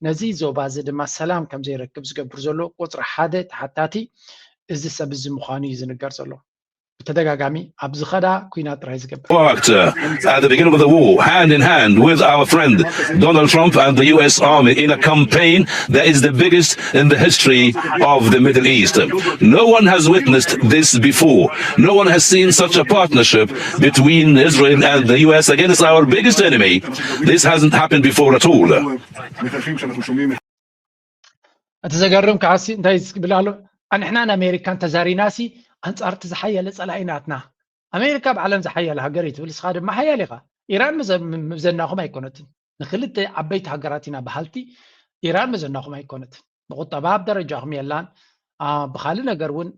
ነዚ ዞባ እዚ ድማ ሰላም ከም ዘይረክብ ዝገብር ዘሎ ቁፅሪ ሓደ ተሓታቲ እዚ ሰብ እዚ ምዃኑ እዩ ዝንገር ዘሎ። ብተደጋጋሚ ኣብ ዝኸዳ ኩናት ጥራይ ዝገብር። Worked uh, at the beginning of the war, hand in hand with our friend Donald Trump and the U S Army in a campaign that is the biggest in the history of the Middle East. No one has witnessed this before. No one has seen such a partnership between Israel and the U S against our biggest enemy. This hasn't happened before at all. እቲ ዘገርም ከዓሲ እንታይ ዝብል ኣሎ? ኣንሕናን ኣሜሪካን ተዛሪናሲ ኣንጻር እቲ ዝሓየለ ጸላኢ ናትና። ኣሜሪካ ኣብ ዓለም ዝሓየለ ሃገር እዩ ትብል፣ እስኻ ድማ ሓያል ኢኻ። ኢራን ምዘናኹም ኣይኮነትን። ንክልተ ዓበይቲ ሃገራት ኢና በሃልቲ። ኢራን ምዘናኹም ኣይኮነትን። ብቁጠባ ኣብ ደረጃኹም የላን። ብካልእ ነገር እውን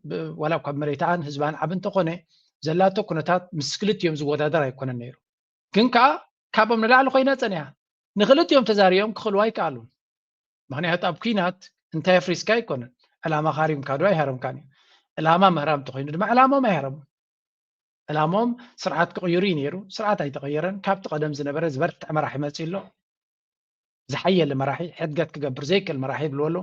ዋላ ካብ መሬታን ህዝባን ዓብ እንተኾነ ዘላቶ ኩነታት ምስ ክልቲኦም ዝወዳደር ኣይኮነን ነይሩ። ግን ከዓ ካብኦም ንላዕሊ ኮይና ፀኒሓ። ንክልቲኦም ተዛሪኦም ክኽእልዋ ኣይከኣሉን። ምክንያቱ ኣብ ኩናት እንታይ ኣፍሪስካ ኣይኮነን። ዕላማ ካሪምካ ዶ ኣይሃረምካን እዩ። ዕላማ ምህራም እንተኮይኑ ድማ ዕላሞም ኣይሃረሙን። ዕላሞም ስርዓት ክቕይሩ እዩ ነይሩ። ስርዓት ኣይተቐየረን። ካብቲ ቀደም ዝነበረ ዝበርትዕ መራሒ መፂኡ ኣሎ። ዝሓየለ መራሒ፣ ሕድገት ክገብር ዘይክእል መራሒ ይብልዎ ኣሎ።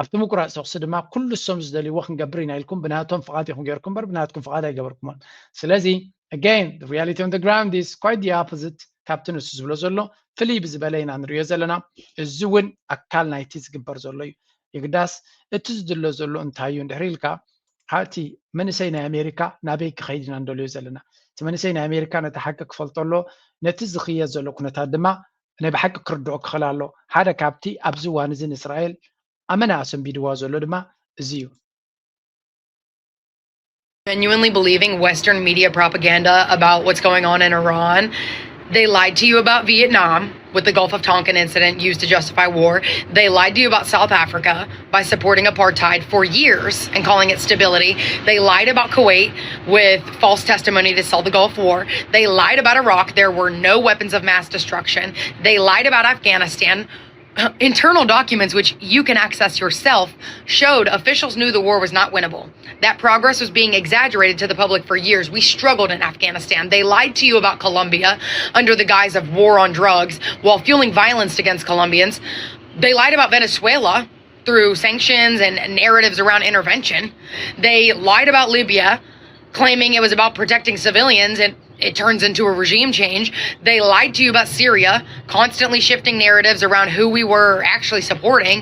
ኣብቲ ምቁራፅ ተኩሲ ድማ ኩሉ እሶም ዝደልይዎ ክንገብር ኢና ኢልኩም ብናቶም ፍቓድ ኢኹም ገይርኩም እምበር ብናትኩም ፍቓድ ኣይገበርኩሞን። ስለዚ again the reality on the ground is quite the opposite ካብቲ ንሱ ዝብሎ ዘሎ ፍልይ ብዝበለ ኢና ንሪኦ ዘለና። እዚ እውን ኣካል ናይቲ ዝግበር ዘሎ እዩ። የግዳስ እቲ ዝድሎ ዘሎ እንታይ እዩ እንድሕር ኢልካ እቲ መንእሰይ ናይ ኣሜሪካ ናበይ ክኸይድ ኢና እንደልዮ ዘለና። እቲ መንእሰይ ናይ ኣሜሪካ ነቲ ሓቂ ክፈልጦ ኣሎ። ነቲ ዝኽየድ ዘሎ ኩነታት ድማ ናይ ብሓቂ ክርድኦ ክኽእል ኣሎ። ሓደ ካብቲ ኣብዚ እዋን እዚ ንእስራኤል ኣመና ኣሰንቢድዋ ዘሎ ድማ እዚ እዩ። Genuinely believing Western media propaganda about what's going on in Iran. They lied to you about Vietnam with the Gulf of Tonkin incident used to justify war. They lied to you about South Africa by supporting apartheid for years and calling it stability. They lied about Kuwait with false testimony to sell the Gulf War. They lied about Iraq. There were no weapons of mass destruction. They lied about Afghanistan. Internal documents, which you can access yourself, showed officials knew the war was not winnable, that progress was being exaggerated to the public for years. We struggled in Afghanistan. They lied to you about Colombia under the guise of war on drugs while fueling violence against Colombians. They lied about Venezuela through sanctions and narratives around intervention. They lied about Libya, claiming it was about protecting civilians, and it turns into a regime change. They lied to you about Syria, constantly shifting narratives around who we were actually supporting.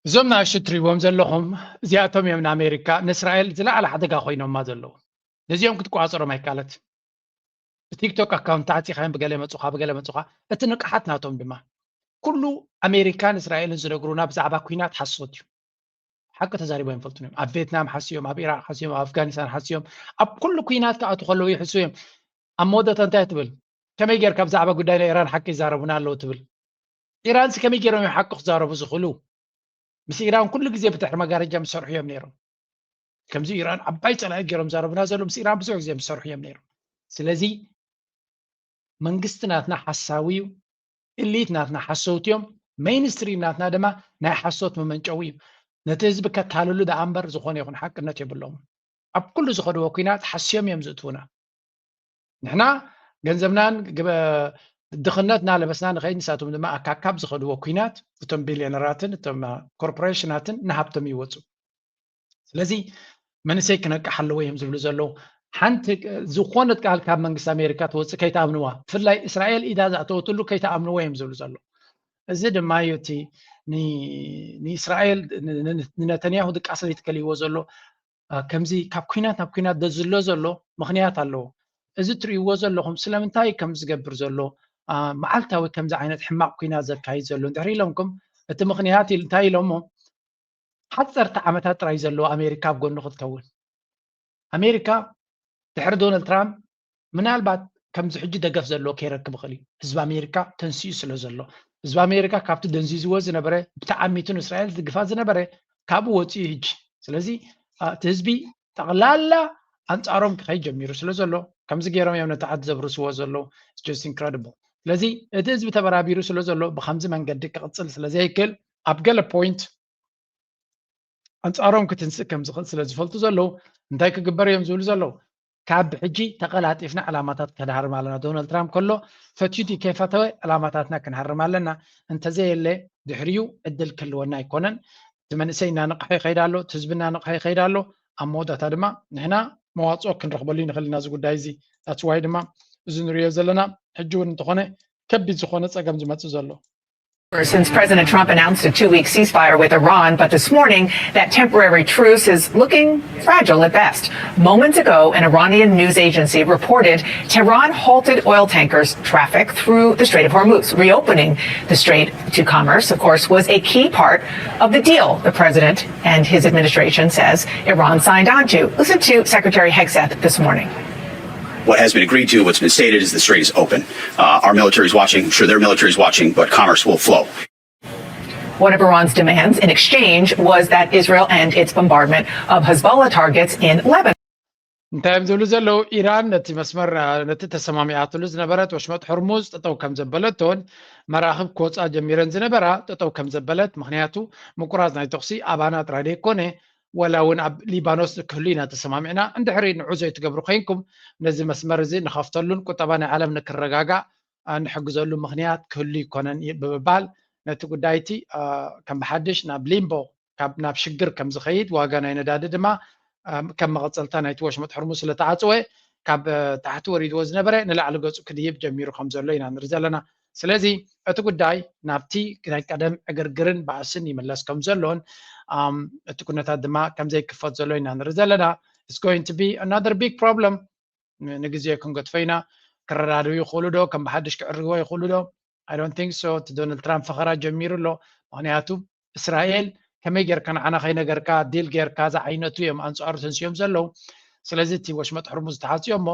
እዞም ንኣሽቱ ትሪእዎም ዘለኹም እዚኣቶም እዮም ንኣሜሪካ ንእስራኤል ዝለዓለ ሓደጋ ኮይኖማ ዘለዉ። ነዚኦም ክትቆፃፀሮም ኣይካለት። ብቲክቶክ ኣካውንት ተዓፂኻዮም ብገለ መፁኻ ብገለ መፁኻ። እቲ ንቕሓት ናቶም ድማ ኩሉ ኣሜሪካን እስራኤልን ዝነግሩና ብዛዕባ ኩናት ሓሶት እዩ። ሓቂ ተዛሪቦ ይፈልጡን እዮም። ኣብ ቬትናም ሓስዮም፣ ኣብ ኢራቅ ሓስዮም፣ ኣብ ኣፍጋኒስታን ሓስዮም፣ ኣብ ኩሉ ኩናት ክኣቱ ከለዉ ይሕሱ እዮም። ኣብ መወዳእታ እንታይ ትብል? ከመይ ጌርካ ብዛዕባ ጉዳይ ናይ ኢራን ሓቂ ይዛረቡና ኣለዉ ትብል? ኢራንሲ ከመይ ጌሮም እዮም ሓቂ ክዛረቡ ዝኽእሉ? ምስ ኢራን ኩሉ ግዜ ብድሕሪ መጋረጃ ዝሰርሑ እዮም ነይሮም። ከምዚ ኢራን ዓባይ ፀላኢ ጌሮም ዛረቡና ዘሎ ምስ ኢራን ብዙሕ ግዜ ዝሰርሑ እዮም ነይሮም። ስለዚ መንግስቲ ናትና ሓሳዊ እዩ። ኢሊት ናትና ሓሰውቲ እዮም። ሜይንስትሪም ናትና ድማ ናይ ሓሶት መመንጨዊ እዩ። ነቲ ህዝቢ ከታልሉ ደኣ እምበር ዝኾነ ይኹን ሓቅነት የብሎም። ኣብ ኩሉ ዝኸድዎ ኩናት ሓስዮም እዮም ዝእትውና። ንሕና ገንዘብናን ድኽነት እናለበስና ንኸይድ ንሳቶም ድማ ኣካካብ ዝኸድዎ ኩናት እቶም ቢልዮነራትን እቶም ኮርፖሬሽናትን ንሃብቶም ይወፁ። ስለዚ መንእሰይ ክነቅሕ ኣለዎ እዮም ዝብሉ ዘለዉ። ሓንቲ ዝኾነት ቃል ካብ መንግስቲ ኣሜሪካ ትወፅእ ከይትኣምንዋ፣ ብፍላይ እስራኤል ኢዳ ዝኣተወትሉ ከይትኣምንዎ እዮም ዝብሉ ዘለዉ። እዚ ድማ እዩ እቲ ንእስራኤል ንነተንያሁ ድቃስ ዘይትከልይዎ ዘሎ ከምዚ ካብ ኩናት ናብ ኩናት ዘሎ ዘሎ ምኽንያት ኣለዎ። እዚ ትርእይዎ ዘለኹም ስለምንታይ ከም ዝገብር ዘሎ መዓልታዊ ከምዚ ዓይነት ሕማቕ ኩናት ዘካይድ ዘሎ እንድሕር ኢሎምኩም እቲ ምኽንያት እንታይ ኢሎሞ ሓፀርቲ ዓመታት ጥራይ ዘለዎ ኣሜሪካ ኣብ ጎኑ ክትከውን ኣሜሪካ ድሕሪ ዶናልድ ትራምፕ ምናልባት ከምዚ ሕጂ ደገፍ ዘለዎ ከይረክብ ይኽእል እዩ። ህዝቢ ኣሜሪካ ተንስኡ ስለ ዘሎ ህዝቢ ኣሜሪካ ካብቲ ደንዚዝዎ ዝነበረ ብተዓሚቱ ንእስራኤል ዝድግፋ ዝነበረ ካብኡ ወፂኡ ሕጂ። ስለዚ እቲ ህዝቢ ጠቕላላ ኣንፃሮም ክኸይድ ጀሚሩ ስለ ዘሎ ከምዚ ገይሮም እዮም ነቲ ዓዲ ዘብርስዎ ዘለዉ። Just incredible። ስለዚ እቲ ህዝቢ ተበራቢሩ ስለ ዘሎ ብከምዚ መንገዲ ክቕፅል ስለ ዘይክእል ኣብ ገለ point ኣንፃሮም ክትንስእ ከም ዝኽእል ስለ ዝፈልጡ ዘለዉ እንታይ ክግበር እዮም ዝብሉ ዘለዉ? ካብ ሕጂ ተቐላጢፍና ዕላማታት ከድሃርም ኣለና። ዶናልድ ትራምፕ ከሎ ፈትዩ ከይፈተወ ዕላማታትና ክንሃርም ኣለና። እንተዘየለ ድሕሪኡ ዕድል ክህልወና ኣይኮነን። እቲ መንእሰይ እናነቕሐ ይኸይድ ኣሎ፣ እቲ ህዝቢ እናነቕሐ ይኸይድ ኣሎ። ኣብ መወዳእታ ድማ ንሕና መዋፅኦ ክንረኽበሉ ንኽእል ኢና እዚ ጉዳይ እዚ። That's why ድማ እዚ ንሪኦ ዘለና ሕጂ እውን እንተኾነ ከቢድ ዝኾነ ፀገም ዝመፅእ ዘሎ Since President Trump announced a two week ceasefire with Iran, but this morning that temporary truce is looking fragile at best. Moments ago, an Iranian news agency reported Tehran halted oil tankers traffic through the Strait of Hormuz. Reopening the strait to commerce, of course, was a key part of the deal the president and his administration says Iran signed onto. Listen to Secretary Hegseth this morning. What has been agreed to, what's been stated, is the strait is open. Uh, our military is watching. I'm sure their military is watching, but commerce will flow. One of Iran's demands in exchange was that Israel end its bombardment of Hezbollah targets in Lebanon. እንታይ እዮም ዝብሉ ዘለዉ? ኢራን ነቲ መስመር ነቲ ተሰማሚኣትሉ ዝነበረት ወሽመጥ ሕርሙዝ ጠጠው ከም ዘበለቶን መራኽብ ክወፃ ጀሚረን ዝነበራ ጠጠው ከም ዘበለት፣ ምክንያቱ ምቁራፅ ናይ ተኹሲ ኣባና ጥራይ ዘይኮነ ወላ እውን ኣብ ሊባኖስ ክህሉ ኢና ተሰማሚዕና፣ እንድሕሪ ንዑ ዘይትገብሩ ኮይንኩም ነዚ መስመር እዚ ንኸፍተሉን ቁጠባ ናይ ዓለም ንክረጋጋእ ንሕግዘሉ ምኽንያት ክህሉ ይኮነን ብምባል ነቲ ጉዳይ እቲ ከም ብሓድሽ ናብ ሊምቦ ናብ ሽግር ከም ዝኸይድ ዋጋ ናይ ነዳዲ ድማ ከም መቐፀልታ ናይቲ ወሽመጥ ሕርሙዝ ስለተዓፅወ ካብ ታሕቲ ወሪድዎ ዝነበረ ንላዕሊ ገፁ ክድይብ ጀሚሩ ከም ዘሎ ኢና ንርኢ ዘለና። ስለዚ እቲ ጉዳይ ናብቲ ናይ ቀደም ዕግርግርን ባእስን ይምለስ ከም ዘሎን እቲ ኩነታት ድማ ከም ዘይክፈት ዘሎ ኢና ንርኢ ዘለና። It's going to be another big problem። ንግዜ ክንገድፎ ኢና። ክረዳድኡ ይኽእሉ ዶ? ከም ብሓድሽ ክዕርግዎ ይኽእሉ ዶ? I don't think so። እቲ ዶናልድ ትራምፕ ፈኸራ ጀሚሩ ኣሎ። ምኽንያቱ እስራኤል ከመይ ጌርካ ንዓና ከይነገርካ ዲል ጌርካ ዝዓይነቱ እዮም ኣንፃሩ ተንስዮም ዘለዉ። ስለዚ እቲ ወሽመጥ ሕርሙዝ ተሓፅዮ እሞ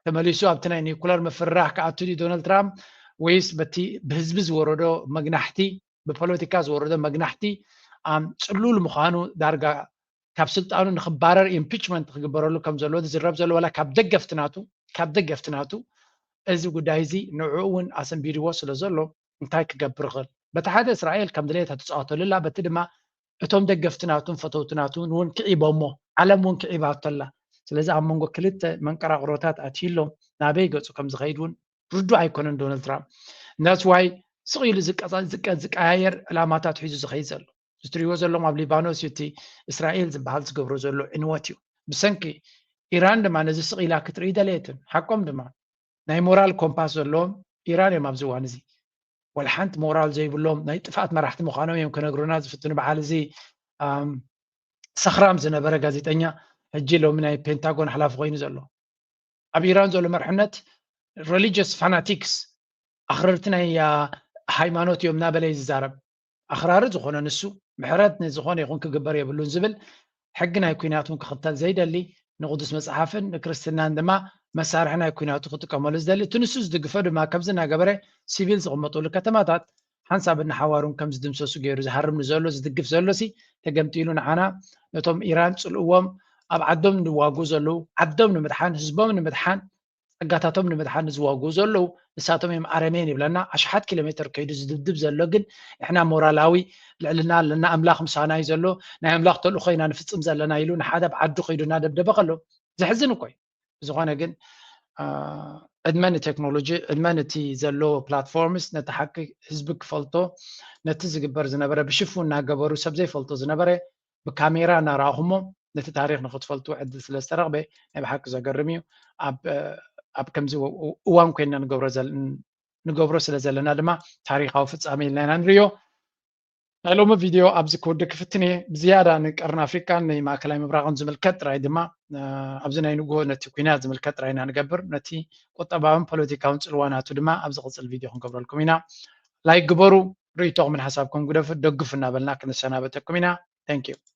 ተመሊሱ ኣብቲ ናይ ኒኩለር ምፍርራህ ክኣቱ ድዩ ዶናልድ ትራምፕ ወይስ በቲ ብህዝቢ ዝወረዶ መግናሕቲ ብፖለቲካ ዝወረዶ መግናሕቲ ጽሉል ምዃኑ ዳርጋ ካብ ስልጣኑ ንክባረር ኢምፒችመንት ክግበረሉ ከም ዘለዎ ዝዝረብ ዘሎ ዋላ ካብ ደገፍቲ ናቱ ካብ ደገፍቲ ናቱ እዚ ጉዳይ እዚ ንዕኡ እውን ኣሰንቢድዎ ስለ ዘሎ እንታይ ክገብር ይኽእል? በቲ ሓደ እስራኤል ከም ድሌታ ትፃወተሉ ኣላ፣ በቲ ድማ እቶም ደገፍቲ ናቱን ፈተውቲ ናቱን እውን ክዒቦሞ ዓለም እውን ክዒባቶ ኣላ። ስለዚ ኣብ መንጎ ክልተ መንቀራቕሮታት ኣትዩ ኣሎ። ናበይ ገፁ ከም ዝኸይድ እውን ርዱእ ኣይኮነን ዶናልድ ትራምፕ። That's why ስቕ ኢሉ ዝቀያየር ዕላማታት ሒዙ ዝኸይድ ዘሎ። እዚ ትሪእዎ ዘለኹም ኣብ ሊባኖስ እዩ እቲ እስራኤል ዝበሃል ዝገብሮ ዘሎ ዕንወት እዩ። ብሰንኪ ኢራን ድማ ነዚ ስቕ ኢላ ክትርኢ ደለየትን። ሓቆም ድማ ናይ ሞራል ኮምፓስ ዘለዎም ኢራን እዮም ኣብዚ እዋን እዚ። ወላ ሓንቲ ሞራል ዘይብሎም ናይ ጥፍኣት መራሕቲ ምዃኖም እዮም ክነግሩና ዝፍትኑ። በዓል እዚ ሰኽራም ዝነበረ ጋዜጠኛ ሕጂ ሎሚ ናይ ፔንታጎን ሓላፊ ኮይኑ ዘሎ። ኣብ ኢራን ዘሎ መርሕነት ሬሊጅስ ፋናቲክስ ኣኽረርቲ ናይ ሃይማኖት እዮም እናበለ እዩ ዝዛረብ። ኣኽራሪ ዝኾነ ንሱ ምሕረት ንዝኾነ ይኹን ክግበር የብሉን ዝብል ሕጊ ናይ ኲናት እውን ክኽተል ዘይደሊ ንቕዱስ መጽሓፍን ንክርስትናን ድማ መሳርሒ ናይ ኲናቱ ክጥቀመሉ ዝደሊ እቲ ንሱ ዝድግፎ ድማ ከምዚ እናገበረ ሲቪል ዝቕመጡሉ ከተማታት ሓንሳብ እናሓዋሩን ከም ዝድምሰሱ ገይሩ ዝሃርም ንዘሎ ዝድግፍ ዘሎሲ ተገምጢሉ ንዓና ነቶም ኢራን ጽልእዎም ኣብ ዓዶም ንዋጉ ዘለዉ ዓዶም ንምድሓን ህዝቦም ንምድሓን ጸጋታቶም ንምድሓን ንዝዋግኡ ዘለዉ ንሳቶም እዮም ኣረሜን ይብለና። ኣሽሓት ኪሎ ሜትር ከይዱ ዝድብድብ ዘሎ ግን ንሕና ሞራላዊ ልዕልና ኣለና፣ ኣምላኽ ምሳና እዩ ዘሎ፣ ናይ ኣምላኽ ተልእኾ ኢና ንፍጽም ዘለና ኢሉ ንሓደ ኣብ ዓዱ ከይዱ እናደብደበ ከሎ ዘሕዝን እኮ እዩ። ብዝኾነ ግን ዕድመ ንቴክኖሎጂ፣ ዕድመ ነቲ ዘሎ ፕላትፎርምስ ነቲ ሓቂ ህዝቢ ክፈልጦ ነቲ ዝግበር ዝነበረ ብሽፉን እናገበሩ ሰብ ዘይፈልጦ ዝነበረ ብካሜራ እናረኣኹሞ ነቲ ታሪኽ ንኽትፈልጡ ዕድል ስለ ዝተረኽበ ናይ ብሓቂ ዘገርም እዩ። ኣብ ከምዚ እዋን ኮይንና ንገብሮ ስለ ዘለና ድማ ታሪኻዊ ፍጻሜ ኢልና ኢና ንርእዮ። ናይ ሎሚ ቪድዮ ኣብዚ ክውድእ ክፍትን እየ። ብዝያዳ ንቀርኒ ኣፍሪቃን ንማእከላይ ምብራቕን ዝምልከት ጥራይ ድማ ኣብዚ ናይ ንግሆ ነቲ ኩናት ዝምልከት ጥራይ ኢና ንገብር። ነቲ ቁጠባውን ፖለቲካውን ጽልዋ ናቱ ድማ ኣብ ዝቕጽል ቪድዮ ክንገብረልኩም ኢና። ላይክ ግበሩ፣ ርእይቶኹምን ሓሳብኩም ግደፉ፣ ደግፉ እናበልና ክንሰናበተኩም ኢና። Thank you።